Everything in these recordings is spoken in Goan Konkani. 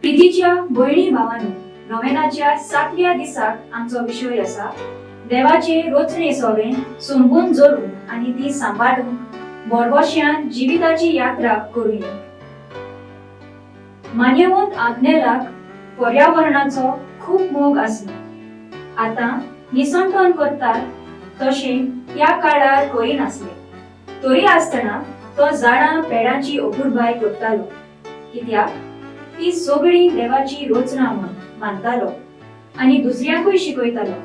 प्रितीच्या भयणी भावांनो, नोवेनाच्या सातव्या दिसाक आमचो विशय आसा देवाचे रोचणे सोवें संबून जोडूंक आनी ती सांबाळूंक बोरबोश्यान जिविताची यात्रा करुया. मान्यवंत आग्नेलाक पर्यावरणाचो खूब मोग आसलो. आतां निसंटन करतात तशें त्या काळार करिनासले, तरी आसतना तो झाडां पेडांची अपुरबाय करतालो, कित्याक ती सगळी देवाची रचना म्हूण मानतालो आनी दुसऱ्यांकूय शिकयतालो.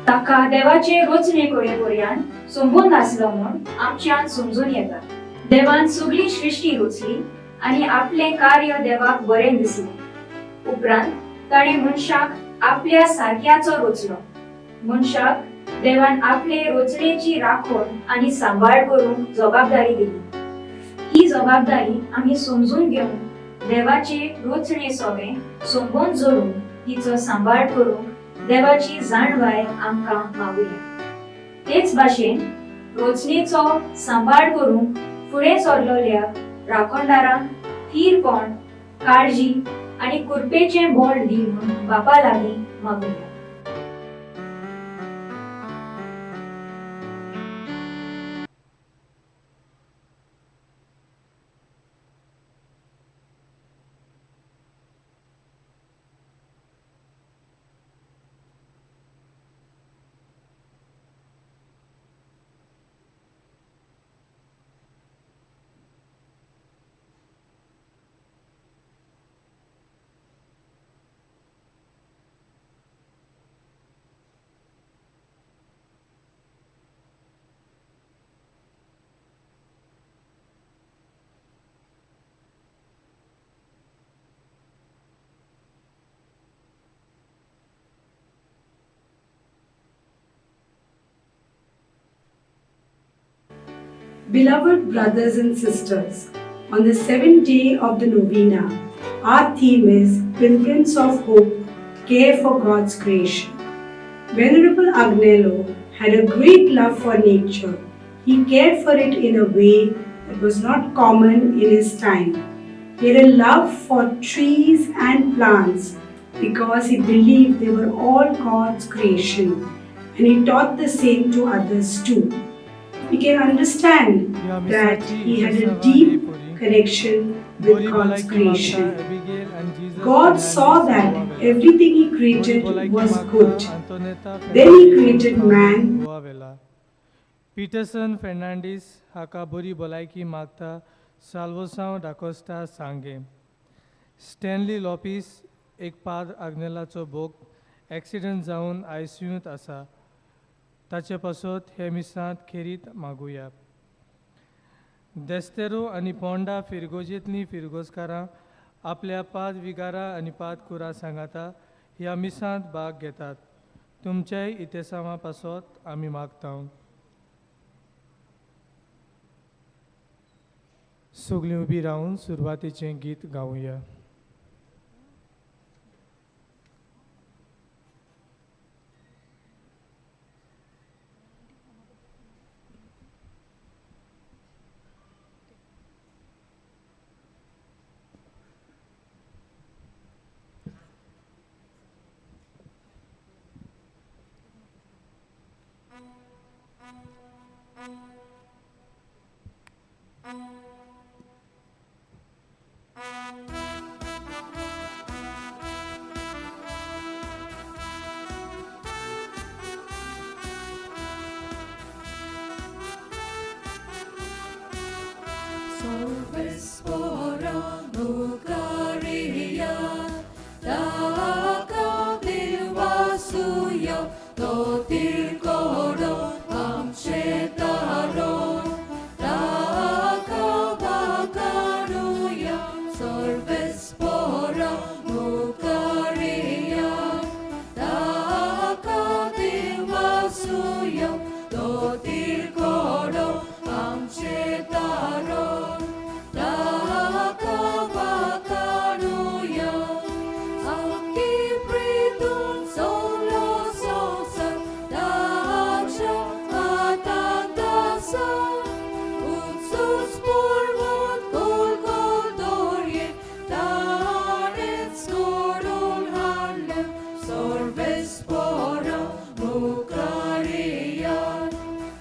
ताका देवाचे रचणे कडे पर्यान संबंद आसलो म्हूण आमच्यान समजून येता. देवान सगळी सृश्टी रचली आनी आपलें कार्य देवाक बरें दिसलें. उपरांत ताणें मनशाक आपल्या सारक्याचो रचलो. मनशाक देवान आपले रचणेची राखण आनी सांबाळ करूंक जबाबदारी दिली. ही जबाबदारी आमी समजून घेवन देवाचे रचणे सोवें संबंद जोडून तिचो सांबाळ करूंक देवाची जाणवाय आमकां मागुया. तेच भाशेन रचणेचो सांबाळ करूंक फुडें सरलोल्या राखणदारांक थीरपण, काळजी आनी कुरपेचें बळ दी म्हूण बापा लागीं मागुया. Beloved brothers and sisters, on the seventh day of the novena, our theme is Pilgrims of Hope, Care for God's Creation. Venerable Agnelo had a great love for nature. He cared for it in a way that was not common in his time. He had a love for trees and plants because he believed they were all God's creation, and he taught the same to others too. We can understand ह्या that मिसाची he had a इतेसांवां deep हे पोरी connection with बरी God's भलायकी मागता creation. Abigail आनी Jesus God saw Fernandes that Goa वेला. Everything he बरी created भलायकी was मागता good. Antonietta Then he Fernandes created Goa man. वेला. Peterson Fernandes हाका बरी भलायकी मागता साल्वोसांव डाकोस्टा सांगें. स्टॅनली लोपीस एक पाद आग्नेलाचो भोग एक्सिडंट जावन आयसीयूंत आसा, ताचे पासत हे मिसांत खेरीत मागुया. देस्तेरो आनी पोंडा फिरगोजेंतलीं फिरगोजकारां आपल्या पाद विगारा आनी पाद कुरा सांगाता ह्या मिसांत भाग घेतात. तुमच्याय इतेसांवा पासत आमी मागता. सगळीं उबी रावन सुरवातेचें गीत गावया. Solo, so, so, da. सर्वेस्पोरा मुखारिया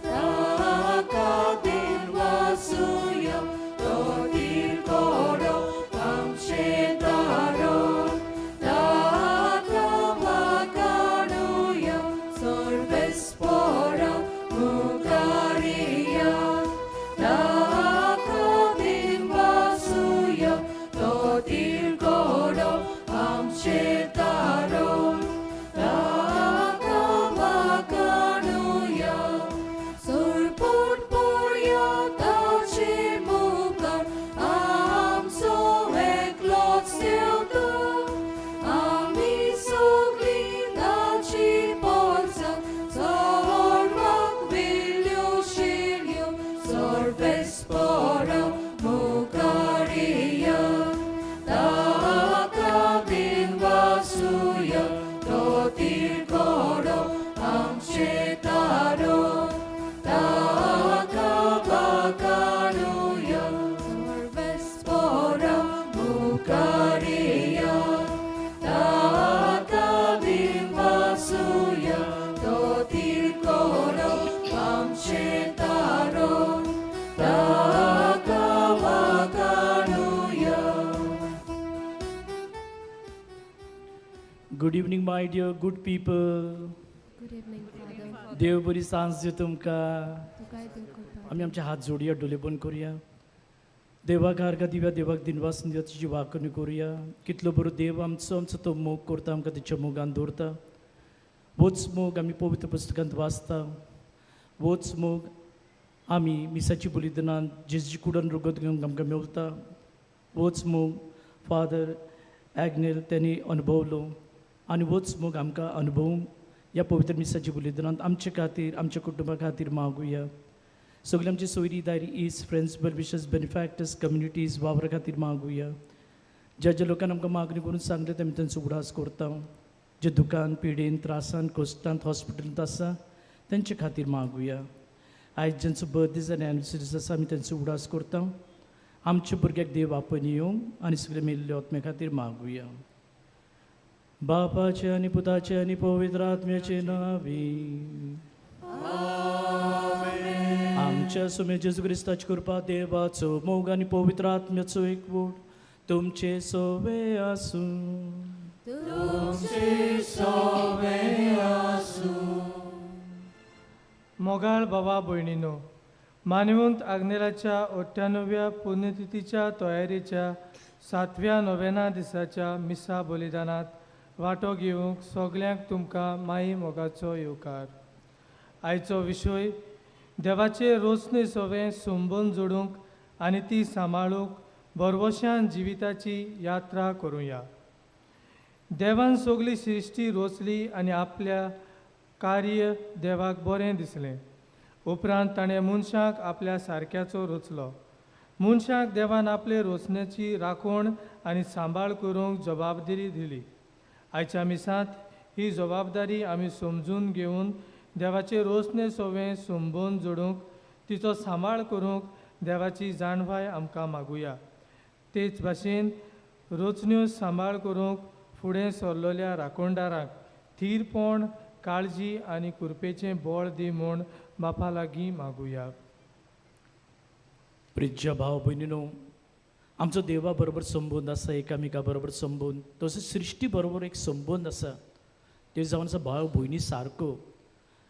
ताका दिनवासुया तो तिरकोडो आमचें तारण ताका वाखाणुया सर्वेस्पोरा मुखारिया ताका दिनवासुया तो तिरकोडो आमचें तारण ताका वाखाणुया सरपण पळया ताचे मुखार आमचो एकलोच देवता आमी सगळीं ताची पोरसां चोरवाक विल्यो शिल्यो सर्वेस्पोरा मुखारिया ताका दिनवासुया तो तिरकोडो आमचें तारण ताका वाखाणुया सर्वेस्पोरा मुखारिया ताका दिनवासुया तो तिरकोडो आमचें तारण ताका वाखाणुया. Good evening, my dear good people. Good evening, Father. देव बरी सांज दी तुमकां. तुकाय देव कृपा. आमी आमचे हात जोडया, डोले बंद करुया. देवाक आर्गां दिवया, देवाक दिनवास दिवया, तुजी वाखणी करुया. कितलो बरो देव आमचो, आमचो तो मोग करता, आमकां तेच्या मोगान दवरता. होच मोग आमी पवित्र पुस्तकांत वाचता, होच मोग आमी मिसाची बलिदानान जेजी कुडन रगत घेवंक आमकां मेवता. होच मोग फादर एग्नेल त्यांनी अनुभवलो आनी होच मोग आमकां अनुभवूंक ह्या पवित्र मिसाची बलिदानांत आमचे खातीर, आमच्या कुटुंबा खातीर मागुया. सगळी आमची सोयरी दायरी, इश्ट, फ्रेंड्स, वेल विशर्स, बेनिफॅक्टर्स, कम्युनिटीज, वावरा खातीर मागुया. ज्या ज्या लोकांनी आमकां मागणी करून सांगलें तेमी तांचो उगडास करता. जे दुकान, पिडेन, त्रासान, कश्टांत, हॉस्पिटलांत आसा तेंचे खातीर मागुया. आयज ज्यांचो बर्थडेज आनी एनिवर्सरीज आसा आमी तेंचो उगडास करता. आमच्या भुरग्याक देव आपोवन येवंक आनी सगळे मेल्ले आत्म्या खातीर मागुया. बापाचे आनी पुताचे आनी पवित्र आत्म्याचे नांवी. आमच्या सुमे जेजू क्रिस्ताची कृपा, देवाचो मोग आनी पवित्र आत्म्याचो एकवट तुमचे सोवे आसूं. तुमचे सोवे आसूं. मोगाळ बाबा भयणीनो, मानवंत आग्नेलाच्या 98व्या पुण्यतिथीच्या तयारेच्या सातव्या नोव्हेना दिसाच्या मिसा बलिदानांत वांटो घेवंक सगल्यांक तुमकां माई मोगाचो येवकार. आयचो विशय देवाचे रोसणे सोवे संबंद जोडूंक आनी ती सांबाळूंक भरवशान जिविताची यात्रा करुया. देवान सगली सृश्टी रोचली आनी आपल्या कार्य देवाक बरें दिसलें. उपरांत ताणें मनशाक आपल्या सारक्याचो रचलो. मनशाक देवान आपले रोचण्याची राखण आनी सांबाळ करूंक जबाबदारी दिली. आयच्या मिसांत ही जबाबदारी आमी समजून घेवन देवाचे रोसणे सोवे संबंद जोडूंक, तिचो सांबाळ करूंक देवाची जाणवाय आमकां मागुया. तेच भाशेन रोचण्यो सांबाळ करूंक फुडें सरलेल्या राखणदारांक थीरपण, काळजी आनी कृपेचें बळ दी म्हूण बापा लागीं मागुया. प्रिज्य भाव भयणीनो, आमचो देवा बरोबर संबंद आसा, एकामेका बरोबर संबंद, तसोच सृश्टी बरोबर एक संबंद आसा. त्यो जावन आसा भाव भयणी सारको.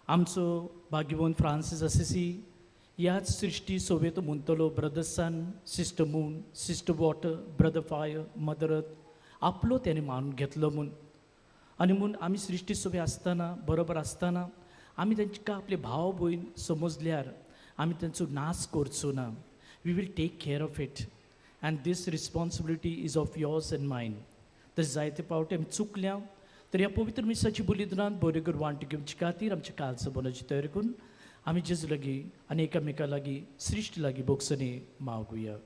आमचो भाग्यवंत फ्रांसीस असिसी ह्याच सृश्टी सोबेत म्हणटलो, brother sun, sister moon, sister water, brother fire, mother earth, आपलो तेणें मानून घेतलो म्हूण. आनी म्हूण आमी सृश्टी सोबे आसतना, बरोबर आसतना आमी तांकां आपले भाव भयण समजल्यार आमी तांचो नाश करचो ना. We will take care of it, and this responsibility is of yours and mine. तशें जायते फावटी आमी चुकल्या, तर ह्या पवित्र मिसाची बलिदानांत बऱ्यो करून वांटो घेवचे खातीर आमच्या काळजा बोनाची तयारी करून आमी जेजू लागीं आनी एकामेका लागीं, सृश्टी लागीं भोगसणी मागुया.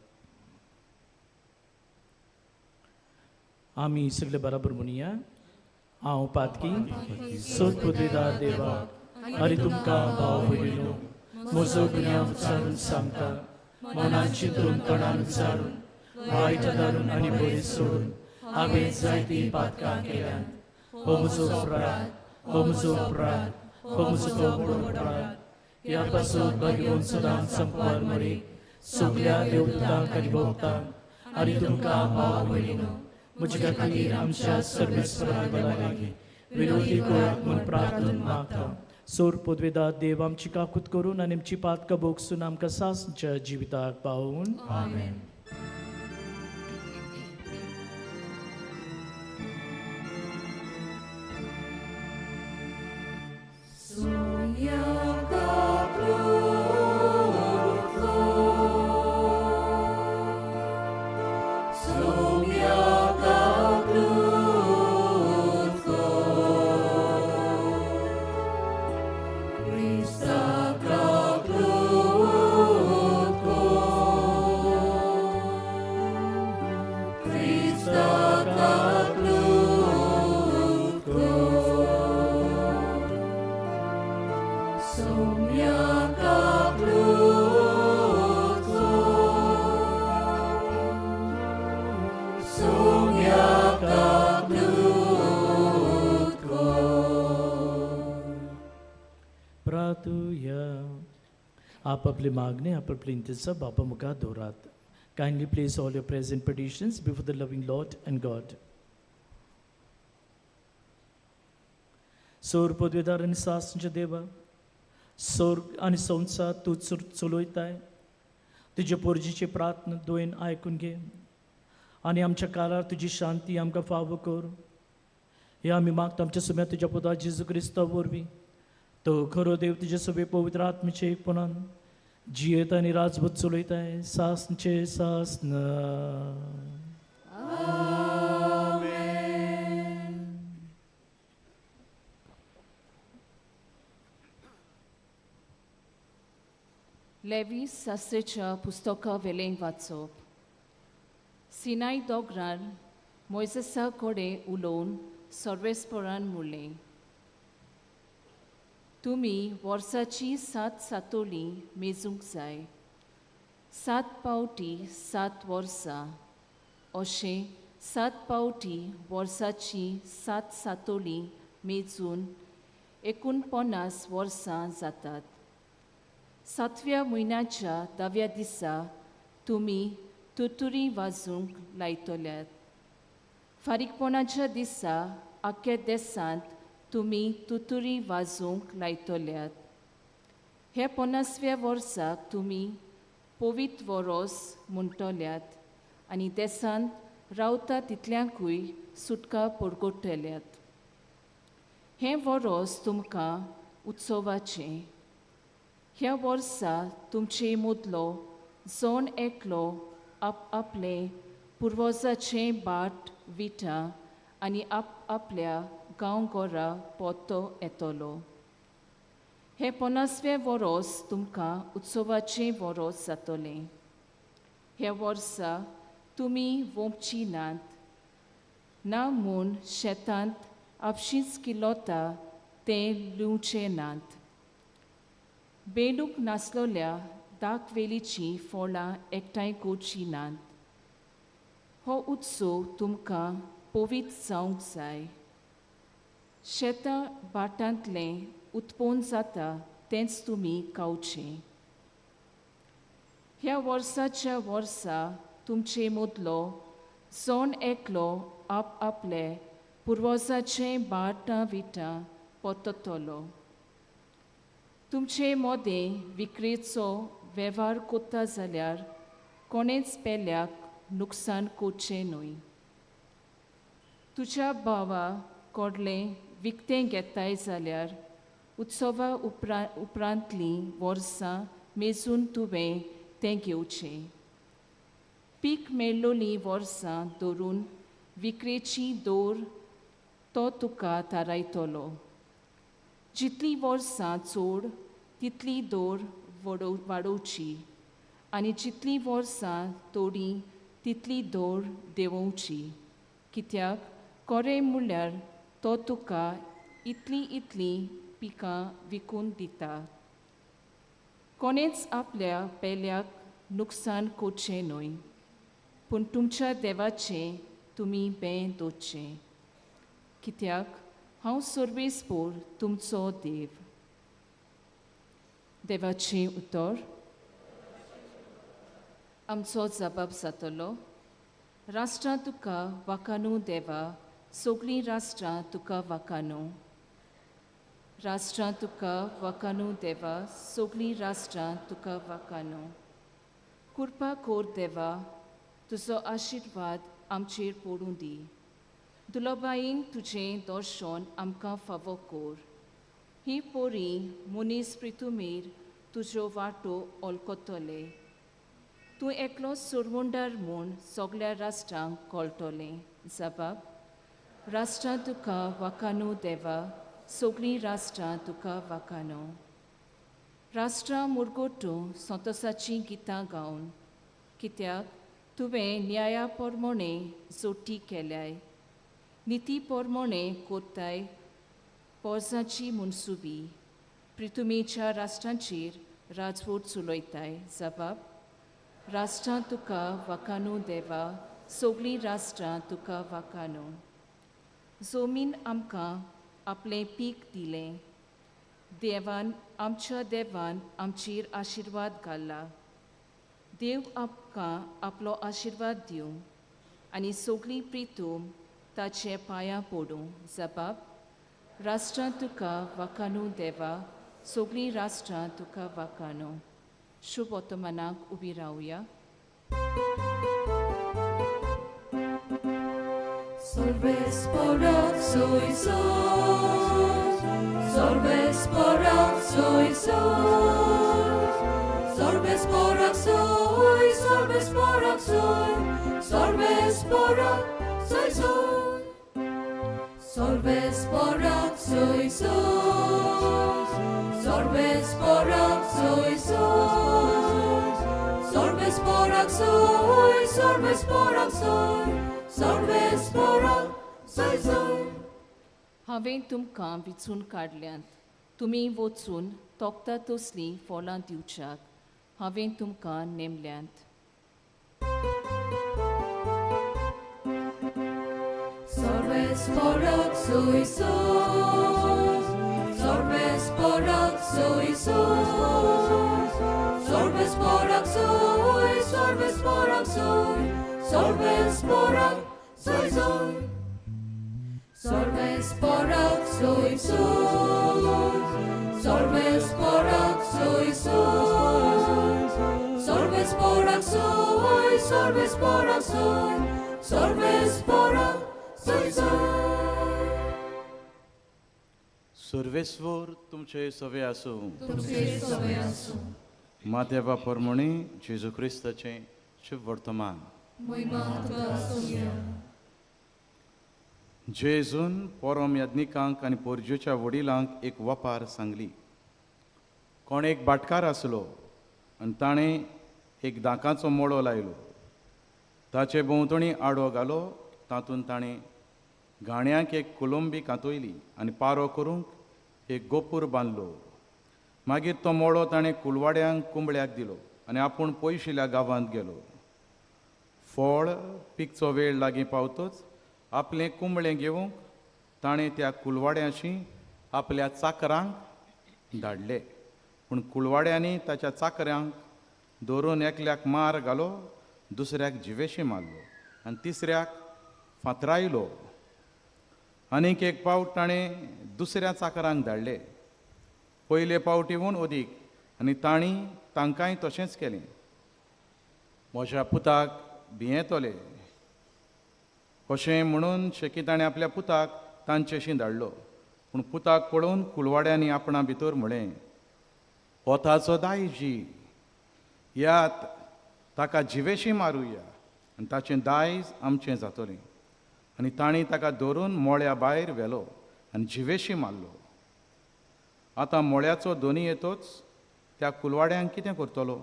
आमी सगळे बराबर म्हणुया. हांव पातकी सोदपुदेदार देवा आनी तुमकां भाव भयणीनो म्हजो गुन्यांव विचारून सांगता. मनान चिंतून, तोंडान विचारून, वायट धारून आनी बरी सोडून हांवें जायतीं पातकां केल्यात. हो म्हजो अपराध. हो म्हजो अपराध, हो म्हजो व्हड अपराध. ह्या पासून भाग्यवंत सदांच संपवार मरे सगल्या देवतांक आनी भक्तांक आनी तुमकां भाव भयणीनो म्हज्या खातीर आमच्या सर्वेस्वरा देवा लागीं विनोदी करात म्हूण प्रार्थना मागता. सोर पदवेदार देव आमची काकूत करून आनी आमची पातकां भोगसून आमकां सासच्या जिविताक पावून. आमेन. प्रार्थुया. आपापली मागणी आपापली इंतेसां बापा मुखार दवरात. Kindly place all your present petitions before the loving Lord and God. सोर पदवेदार आनी सासच्या देवा, सोर्ग आनी संवसार तूं चलयताय. तुजे पोरजीची प्रार्थना दोन आयकून घे आनी आमच्या काळार तुजी शांती आमकां फावो कर. हे आमी मागता आमच्या सुम्या तुज्या पुता जेजू क्रिस्ता वरवीं. तो खरो देव तुजे सगळे पवित्र आत्म्याचे एकपणान जियेता आनी राजभूत चलयताय सासचे सासन. लेवी शास्त्रेच्या पुस्तका वेलें वाचप. सिनाय दोगरार मोयजेसा कडेन उलोवन सर्वेस्परान म्हणलें, तुमी वर्साची सात सातोली मेजूंक जाय. 7 पावटी 7 वर्सां अशें 7 पावटी वर्साची 7 सातोली मेजून 49 वर्सां जातात. 7व्या म्हयन्याच्या 10व्या दिसा तुमी तुतुरी वाजूंक लायतल्यात. फारीकपणाच्या दिसा आख्या देसांत तुमी तुतुरी वाजूंक लायतल्यात. हे 50व्या वर्साक तुमी पवित्र वरोस म्हणटल्यात आनी देसांत रावता तितल्यांकूय सुटका परगटतल्यात. हें वरोस तुमकां उत्सवाचें. ह्या वर्सा तुमचे मदलो जण एकलो आपआपले पुर्वजाचें बाट विटा आनी आपआपल्या गांवघरा परतो येतलो. हें 50वें वरोस तुमकां उत्सवाचें वरोस जातलें. ह्या वर्सा तुमी वोंपची नात ना म्हूण शेतांत आपशींच किलोता तें लुवचें नात. बेडूक नासलोल्या दाकवेलीचीं फळां एकठांय करचीं नात. हो उत्सव तुमकां पवित्र जावंक जाय. शेतां भाटांतलें उत्पन्न जाता तेंच तुमी खावचें. ह्या वर्साच्या वर्सा तुमचे मदलो जण एकलो आपआपले पुर्वजाचें भाटां विटां परततलो. तुमचे मदें विक्रेचो वेव्हार करता जाल्यार कोणेच पेल्याक नुकसान करचें न्हय. तुज्या भावा कडलें विकतें घेताय जाल्यार उत्सवा उपरांतलीं वर्सां मेजून तुवें तें घेवचें. पीक मेळ्ळोलीं वर्सां धरून विक्रेची दोर तो तुका थारायतलो. जितलीं वर्सां चड तितली दोर वाडोवची आनी जितलीं वर्सां थोडीं तितली दोर देंवोवची. कित्याक कोरें म्हणल्यार तो तुका इतलीं इतलीं पिकां विकून दिता. कोणेच आपल्या पेल्याक नुकसान करचें न्हय, पूण तुमच्या देवाचें तुमी बें दवरचें. कित्याक हांव सर्वेस्पोर तुमचो देव. देवाचें उतर. आमचो जबाब जातलो. राष्ट्रां तुका वाकानू देवा, सगळीं राष्ट्रां तुका वाकानू. राष्ट्रां तुका वाकानू देवा, सगळीं राष्ट्रां तुका वाकानू. कृपा कोर देवा, तुजो आशिर्वाद आमचेर पडूं दी. दुलोबायेन तुजें दर्शन आमकां फावो कोर. ही पोरी मनीस प्रितुमेर तुज्यो वाटो ओलकतले. तूं एकलो सुरमुंडार म्हूण सगल्या राष्ट्रांक कळटलें. जबाब. राष्ट्रां तुका वाकानू देवा, सगळीं राष्ट्रां तुका वाकानू. राष्ट्रां मुरगोटू संतोसाचीं गितां गावन, कित्याक तुवें न्याया पोरमोणे जोटी केल्याय, निती पोरमोणे कोत्ताय पोरसाची मनसुबी. प्रितुमेच्या राष्ट्रांचेर राजवट चलयताय. जबाब. राष्ट्रां तुका वाकानू देवा, सगळीं राष्ट्रां तुका वाकानू. जमीन आमकां आपलें पीक दिलें. देवान आमच्या देवान आमचेर आशिर्वाद घाला. देव आमकां आपलो आशिर्वाद दिवं आनी सगळीं प्रितूम ताचे पांयां पडूं. जबाब. राष्ट्रां तुका वाकानू देवा, सगळीं राष्ट्रां तुका वाकानू. शुभ ओतोमनाक उबी रावया. Solves soy sol, solves soy sol, solves soy, solves soy, solves soy sol, solves soy sol, solves soy sol, solves soy, solves soy, solves soy sol. हांवें तुमकां विचून काडल्यांत, तुमी वचून तोखता तसलीं फळां दिवच्याक हांवें तुमकां नेमल्यांत. Solves soy sol, solves soy sol, solves soy, solves soy, solves soy sol, solves soy sol, solves soy sol, solves soy, solves soy, solves soy sol. सर्वेस्वर तुमचे सवे आसूं. तुमचे सवे आसूं. मातेवा परमणी जेजू क्रिस्ताचें शुभ वर्तमान. महिमा तुका सोम्या. जेजून पोरोम याज्ञिकांक आनी पोरजूच्या वडिलांक एक वपार सांगली. कोण एक भाटकार आसलो आनी ताणें एक दाकाचो मोडो लायलो. ताचे भोंवतणी आडो घालो. तातूंत ताणें घाण्याक एक कुलुंबी कांतयली आनी पारो करूंक एक गोपूर बांदलो. मागीर तो मोडो ताणें कुलवाड्यांक कुंबळ्याक दिलो आनी आपूण पयशिल्ल्या गांवांत गेलो. फळ पिकचो वेळ लागीं पावतच आपलें कुंबळें घेवंक ताणें त्या कुलवाड्यांशी आपल्या चाकरांक धाडले. पूण कुलवाड्यांनी ताच्या चाकऱ्यांक धरून एकल्याक मार घालो, दुसऱ्याक जिवेशी मारलो आनी तिसऱ्याक फातरायलो. आनीक एक पावट ताणें दुसऱ्या चाकरांक धाडले, पयले पावटी हून अदीक, आनी तांणी तांकांय तशेंच केलें. म्हज्या पुताक भियेतले अशें म्हणून शेकी ताणें आपल्या पुताक तांचेशी धाडलो. पूण पुताक पळोवन कुलवाड्यांनी आपणा भितर म्हळें, हो ताचो दायजी, यात ताका जिवेशी मारुया आनी ताचें दायज आमचें जातलें. आनी तांणी ताका धरून मोळ्या भायर व्हेलो आनी जिवेशी मारलो. आतां मोळ्याचो दोनी येतोच त्या कुलवाड्यांक कितें करतलो?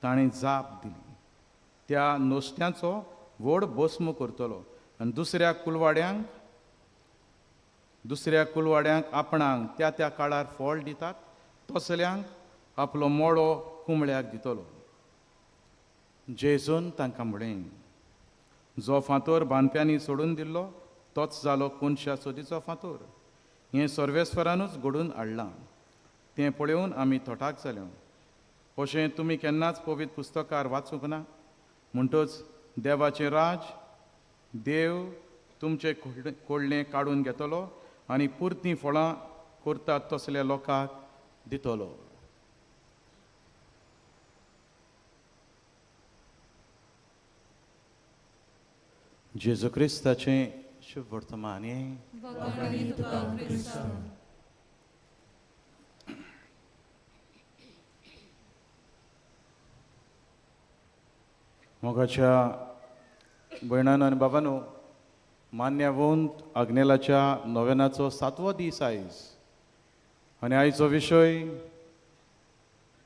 ताणें जाप दिली, त्या नुस्त्याचो व्हड भस्म करतलो आनी दुसऱ्या कुलवाड्यांक आपणाक त्या त्या काळार फळ दितात तसल्यांक आपलो मोडो कुंबळ्याक दितलो. जेजून तांकां म्हळें, जो फांतोर बांदप्यांनी सोडून दिल्लो तोच जालो कोनशा सोदीचो फातोर. हें सर्वेस्वरानूच घडून हाडलां, तें पळोवन आमी थोटाक जाले. अशें तुमी केन्नाच पवित्र पुस्तकार वाचूंक ना? म्हणटच देवाचें राज देव तुमचें कोडलें काडून घेतलो आनी पुरतीं फळां करतात तसल्या लोकांक दितलो. जेजू क्रिस्ताचें शुभ वर्तमान हें. वाखाणणी तुका क्रिस्ता. मोगाच्या भयणानो आनी बाबानो, मान्यवंत आग्नेलाच्या नोवेनाचो सातवो दीस आयज आनी आयचो विशय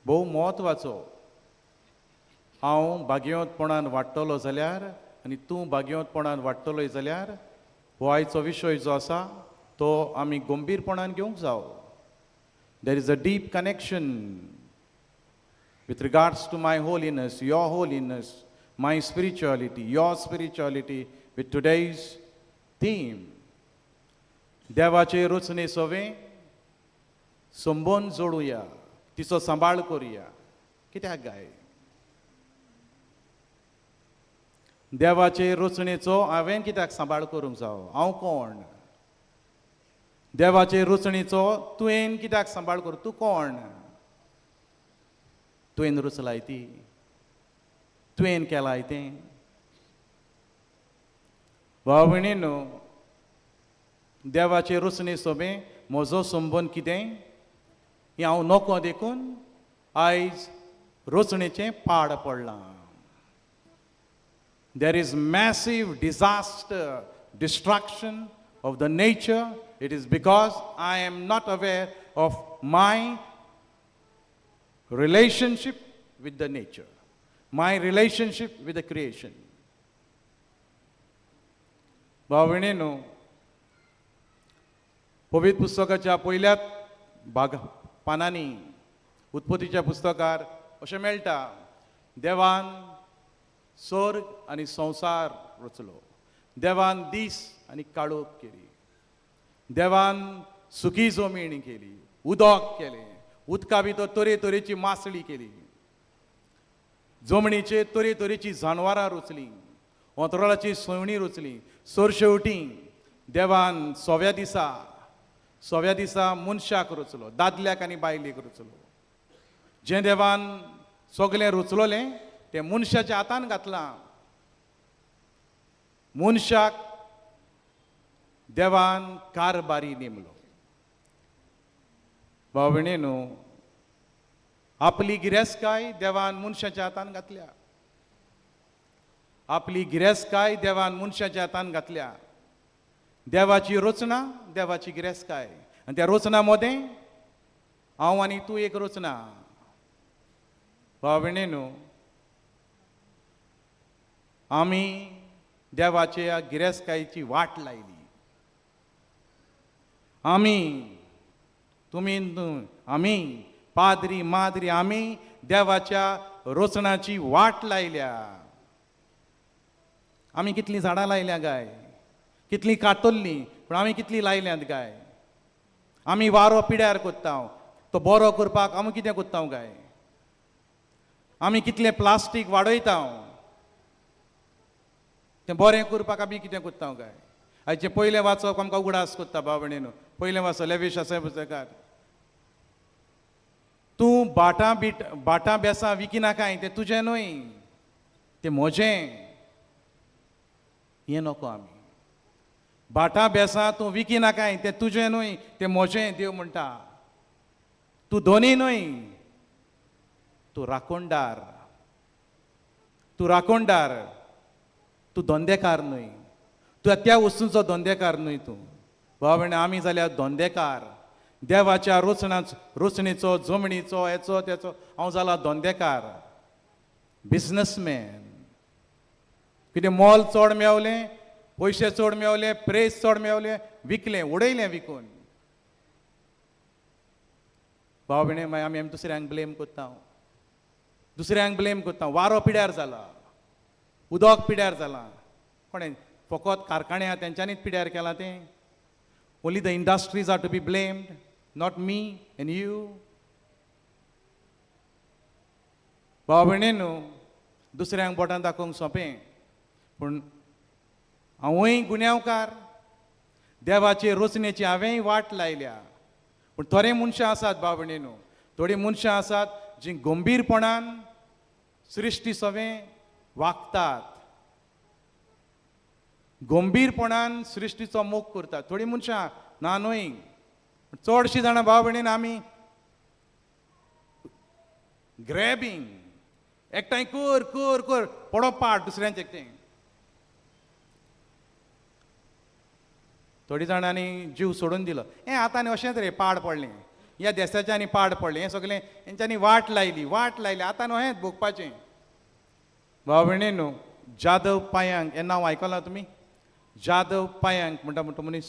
भोव म्हत्वाचो. हांव भाग्यवंतपणान वाडटलो जाल्यार आनी तूं भाग्यवंतपणान वाडटलोय जाल्यार हो आयचो विशय जो आसा तो आमी गंभीरपणान घेवंक जावो. There is a deep connection with regards to my holiness, your holiness, my spirituality, your spirituality with today's theme. देवाचे रचने सवें संबंद जोडुया, तिचो सांबाळ करुया. कित्याक गाय देवाचे रचणेचो हांवें कित्याक सांबाळ करूंक जावो? हांव कोण? देवाचे रचणेचो तुवें कित्याक सांबाळ करूं? तूं कोण? तुवें रचलाय ती, तुवें केलाय तें. भाव भयणीनो, देवाचे रचणे सोबें म्हजो संबंद कितें हें हांव नको देखून आयज रचणेचें पाड पडलां. There is massive disaster, destruction of the nature. It is because I am not aware of my relationship with the nature, my relationship with the creation. भाव भयणीनो, पवित्र पुस्तकाच्या पयल्याच भाग पानांनी उत्पत्तीच्या पुस्तकार अशें मेळटा, देवान स्वर्ग आनी संवसार रचलो, देवान दीस आनी काळोख केली, देवान सुकी जमीन केली, उदक केलें, उदका भितर तरेतरेची मासळी केली, जमनीचेर तरेतरेची जानवरां रचलीं, अंतराळाची सवणीं रचलीं. सरशेवटी देवान सव्या दिसा मनशाक रचलो, दादल्याक आनी बायलेक रचलो. जें देवान सगळें रचलोलें तें मनशाच्या हातान घातलां. मनशाक देवान कारबारी नेमलो. भाव भयणीनो, आपली गिरेस्तकाय देवान मनशाच्या हातान घातल्या. आपली गिरेस्तकाय देवान मनशाच्या हातान घातल्या. देवाची रचना, देवाची गिरेस्तकाय, आनी त्या रचना मदें हांव आनी तूं एक रचना. भाव भयणीनो, आमी देवाच्या गिरेस्तकायेची वाट लायली. आमी, तुमी, आमी पाद्री माद्री, आमी देवाच्या रचनाची वाट लायल्या. आमी कितलीं झाडां लायल्या गाय, कितलीं कातरलीं, पूण आमी कितलीं लायल्यांत गाय? आमी वारो पिड्यार कोत्ता, तो बरो करपाक आमी कितें कोत्ता गाय? आमी कितलें प्लास्टीक वाडयता, तें बरें करपाक आमी कितें कोत्ता काय? आयचें पयलें वाचप आमकां उगडास कोत्ता. भाव भयणीनो, पयलें वाचप लेविशास्त्रा पुस्तकार, तूं भाटां बीट भाटां बेसां विकिनाकाय, तें तुजें न्हय, तें म्हजें. हें नको. आमी भाटां बेसां तूं विकिनाकाय, तें तुजें न्हय, तें म्हजें. देव म्हणटा, तूं दोनी न्हय, तूं राखणदार. तूं राखणदार, तूं धंदेकार न्हय. तूं त्या वस्तूंचो धंदेकार न्हय तूं. भाव भयणी, आमी जाल्यार धंदेकार. देवाच्या रचणेचो, जमनीचो, हेचो तेचो हांव जाला धंदेकार, बिजनसमॅन. कितें मोल चड मेवलें, पयशे चड मेवले, प्रेस चड मेवले, विकलें, उडयलें विकून. भाव भयणी, मागीर आमी आमी दुसऱ्यांक ब्लेम करता, दुसऱ्यांक ब्लेम करता. वारो पिड्यार जाला, उदक पिड्यार जाला. कोणें फकत कारखाने आहा तेंच्यांनीच पिड्यार केलां तें? Only the industries are to be blamed, not me and you. भाव भयणींनो, दुसऱ्यांक बोटां दाखोवंक सोंपें, पूण हांवूय गुन्यांवकार. देवाचे रोचनेची हांवेंय वाट लायल्या. पूण थोडे मनशां आसात भाव भयणींनो, थोडीं मनशां आसात जीं गंभीरपणान सृश्टी सवें वागतात, गंभीरपणान सृश्टीचो मोग करतात. थोडीं मनशां ना न्हय, चडशीं जाणां भाव भयणीन आमी ग्रॅबींग, एकठांय कर कर कर, पडो पाट दुसऱ्यांचें एकटें. थोडी जाणांनी जीव सोडून दिलो. हें आतां आनी अशेंच रे पाड पडलें ह्या देसाचें, आनी पाड पडलें हें सगळें, हेंच्यांनी वाट लायली, वाट लायली, आतां न्हू हेंच भोगपाचें. भाव भयणींनो, जाधव पायांक हें नांव आयकलां तुमी? जाधव पायांक म्हणटा म्हणटा मनीस,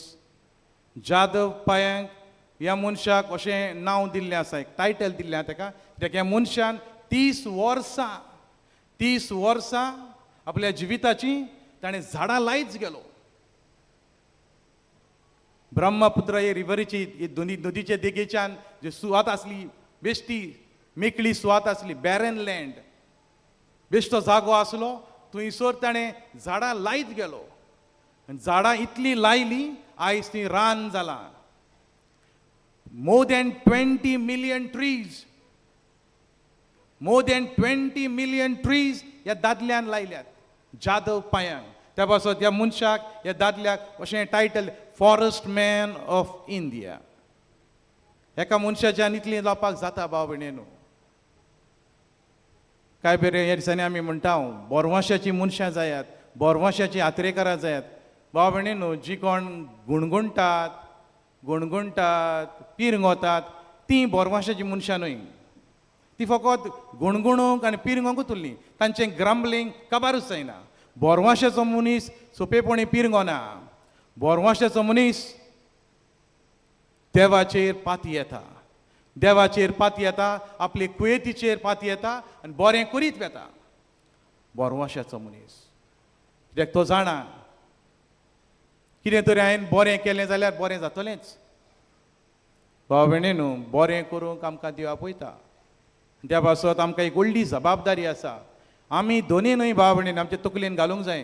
जाधव पायांक ह्या मनशाक अशें नांव दिल्लें आसा, एक टायटल दिल्लें आसा तेका, कित्याक ह्या मनशान 30 वर्सां, 30 वर्सां आपल्या जिविताची ताणें झाडां लायत गेलो. ब्रह्मपुत्र हे रिवरीची ही दोनी नदीचे देगेच्यान जी सुवात आसली, बेश्टी मेकळी सुवात आसली, बॅरन लँड, बेश्टो जागो आसलो, थंयसर ताणें झाडां लायत गेलो आनी झाडां इतलीं लायलीं, आयज ती रान जालां. More than 20 million trees, more than 20 million trees ह्या दादल्यान लायल्यात, जाधव पायांक. त्या पासत ह्या मनशाक, ह्या दादल्याक अशें title, forest man of India. एका मनशाच्यान इतलीं लावपाक जाता भाव भयणीनो? काय बरें ह्या दिसांनी आमी म्हणटा, बोरवांशाचीं मनशां जायात, बोरवांशाचीं आत्रेकारां जायात. भाव भयणीनो, जी कोण गुणगुणटात गुणगुणटात, पिरंगोतात, तीं बोरवांशाचीं मनशां न्हय. ती फकत गुणगुणूंक आनी पिरंगोंकूच उरलीं. तांचें ग्रंबलिंग काबारूच जायना. बोरवांशाचो मनीस सोंपेपणी पिरंगोना. बोरवांशाचो मनीस देवाचेर पाती येता, देवाचेर पाती येता, आपले कुयेतीचेर पाती येता आनी बरें करीत वेता बोरवांशाचो मनीस. कित्याक तो जाणा, कितें तरी हांवें बरें केलें जाल्यार बरें जातलेंच. भाव भयणीनो, बरें करूंक आमकां देव आपयता. त्या पासत आमकां एक व्हडली जबाबदारी आसा. आमी दोनी न्हय भाव भयणीन, आमचे तकलेन घालूंक जाय,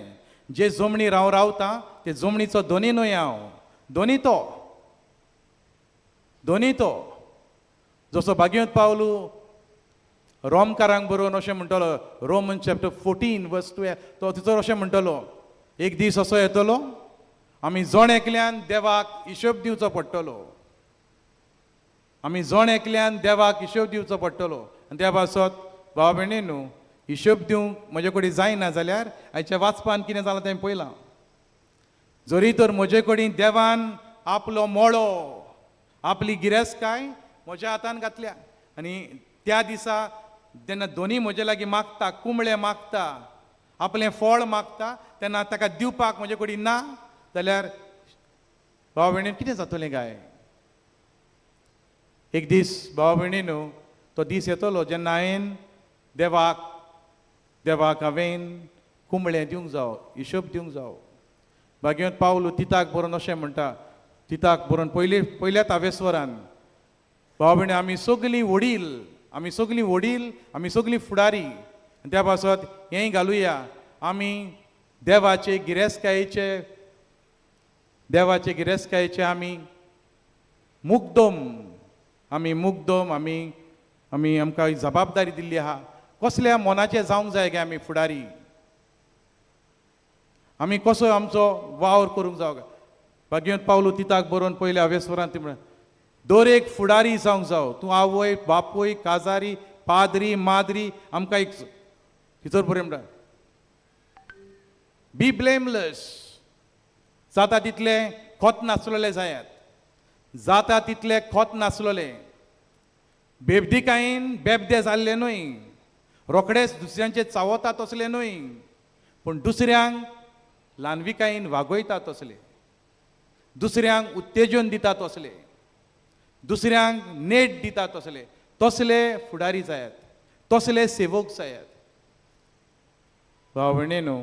जे जमणीर हांव रावतां ते जमणीचो दोनी न्हय हांव, दोनी तो, दोनी तो. जसो भाग्यवंत पावलू रोमकारांक बरोवन अशें म्हणटलो, Roman chapter 14 verse 2, तो तिचो अशें म्हणटलो, एक दीस असो येतलो आमी जण एकल्यान देवाक हिशोब दिवचो पडटलो, आमी जण एकल्यान देवाक हिशोब दिवचो पडटलो. आनी त्या पासत भाव भयणी न्हू, हिशोब दिवंक म्हजे कडेन जायना जाल्यार आयच्या वाचपान कितें जालां तें पळयलां. जरी तर म्हजे कडेन देवान आपलो मळो, आपली गिरेस्तकाय म्हज्या हातान घातल्या आनी त्या दिसा जेन्ना दोनी म्हजे लागीं मागता, कुंबळे मागता, आपलें फळ मागता, तेन्ना ताका दिवपाक म्हजे कडेन ना जाल्यार भाव भयणीन कितें जातलें काय? एक दीस भाव भयणीनो, तो दीस येतलो जेन्ना हांवें देवाक हांवें कुंबळें दिवंक जावो, हिशोब दिवंक जावो. भाग्यवंत पावलू तिताक बरोवन अशें म्हणटा, तिताक बरोवन पयली पयल्याच आवेस्वरान, भाव भयणी, आमी सगलीं वडील, आमी सगलीं वडील, आमी सगलीं फुडारी. आनी त्या पासत हेंय घालुया, आमी देवाचे गिरेस्तकायेचे, देवाचे गिरेस्तकायेचे आमी मुग्दम, आमी मुग्दम. आमी आमी आमकां जबाबदारी दिल्ली आहा. कसल्या मनाचे जावंक जाय गे आमी फुडारी? आमी कसो आमचो वावर करूंक जावं? भाग्यवंत पावलू तिताक बरोवन पयल्या अवेस्वरान ती म्हणटा, दर एक फुडारी जावंक जावो, तूं आवय बापूय, काजारी, पाद्री, माद्री, आमकां एक भितर बरें म्हणटा, बी ब्लेमलेस. जाता तितले खोत नासलेले जायात, जाता तितले खोत नासलेले, बेबदीकायेन बेबदे जाल्ले न्हय, रोखडेच दुसऱ्यांचे चावता तसले न्हय, पूण दुसऱ्यांक ल्हानविकायेन वागयता तसले, दुसऱ्यांक उत्तेजन दिता तसले, दुसऱ्यांक नेट दिता तसले, तसले फुडारी जायात, तसले सेवक जायात. भाव भयणीनो.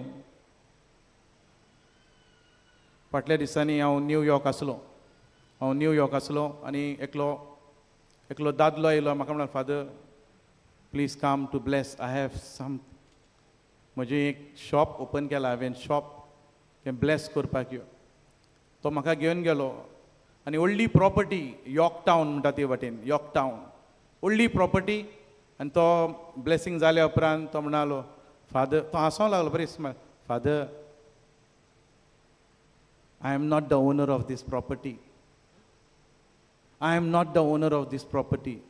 फाटल्या दिसांनी हांव न्यूयॉर्क आसलो, हांव न्यूयॉर्क आसलो आनी एकलो एकलो दादलो येयलो म्हाका म्हणलो, Father, please come to bless, I have some, म्हजें एक शॉप ओपन केलां हांवें, शॉप तें ब्लेस करपाक यो. तो म्हाका घेवन गेलो आनी व्हडली प्रॉपर्टी, यॉर्क टावन म्हणटा ते वाटेन, यॉर्क टावन व्हडली प्रॉपर्टी. आनी तो ब्लेसींग जाल्या उपरांत तो म्हणालो, फादर, तो हांसोंक लागलो बरी, Father, I am not the owner of this property, I am not the owner of this property,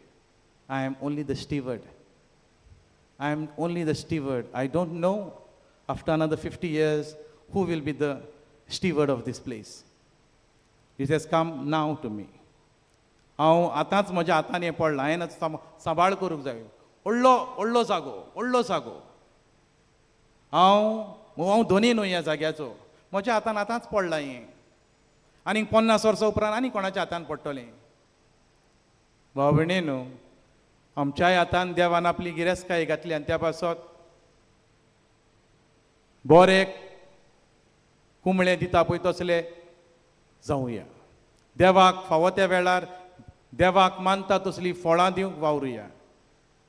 I am only the steward, I am only the steward. I don't know after another 50 years who will be the steward of this place. It has come now to me. हांव आतांच म्हज्या हातान हें पडलां, हांवें सांबाळ करूंक जाय. व्हडलो व्हडलो जागो, व्हडलो जागो, हांव हांव धनी न्हय ह्या जाग्याचो, म्हज्या हातान आतांच पडलां हें, आनीक 50 वर्सां उपरांत आनी कोणाच्या हातान पडटलें. भाव भयणी न्हू, आमच्याय हातान देवान आपली गिरेस्तकाय घातली आनी त्या पासत बरे कुंबळे दिता पळय तसले जावया, देवाक फावो त्या वेळार देवाक मानता तसली फळां दिवंक वावरुया.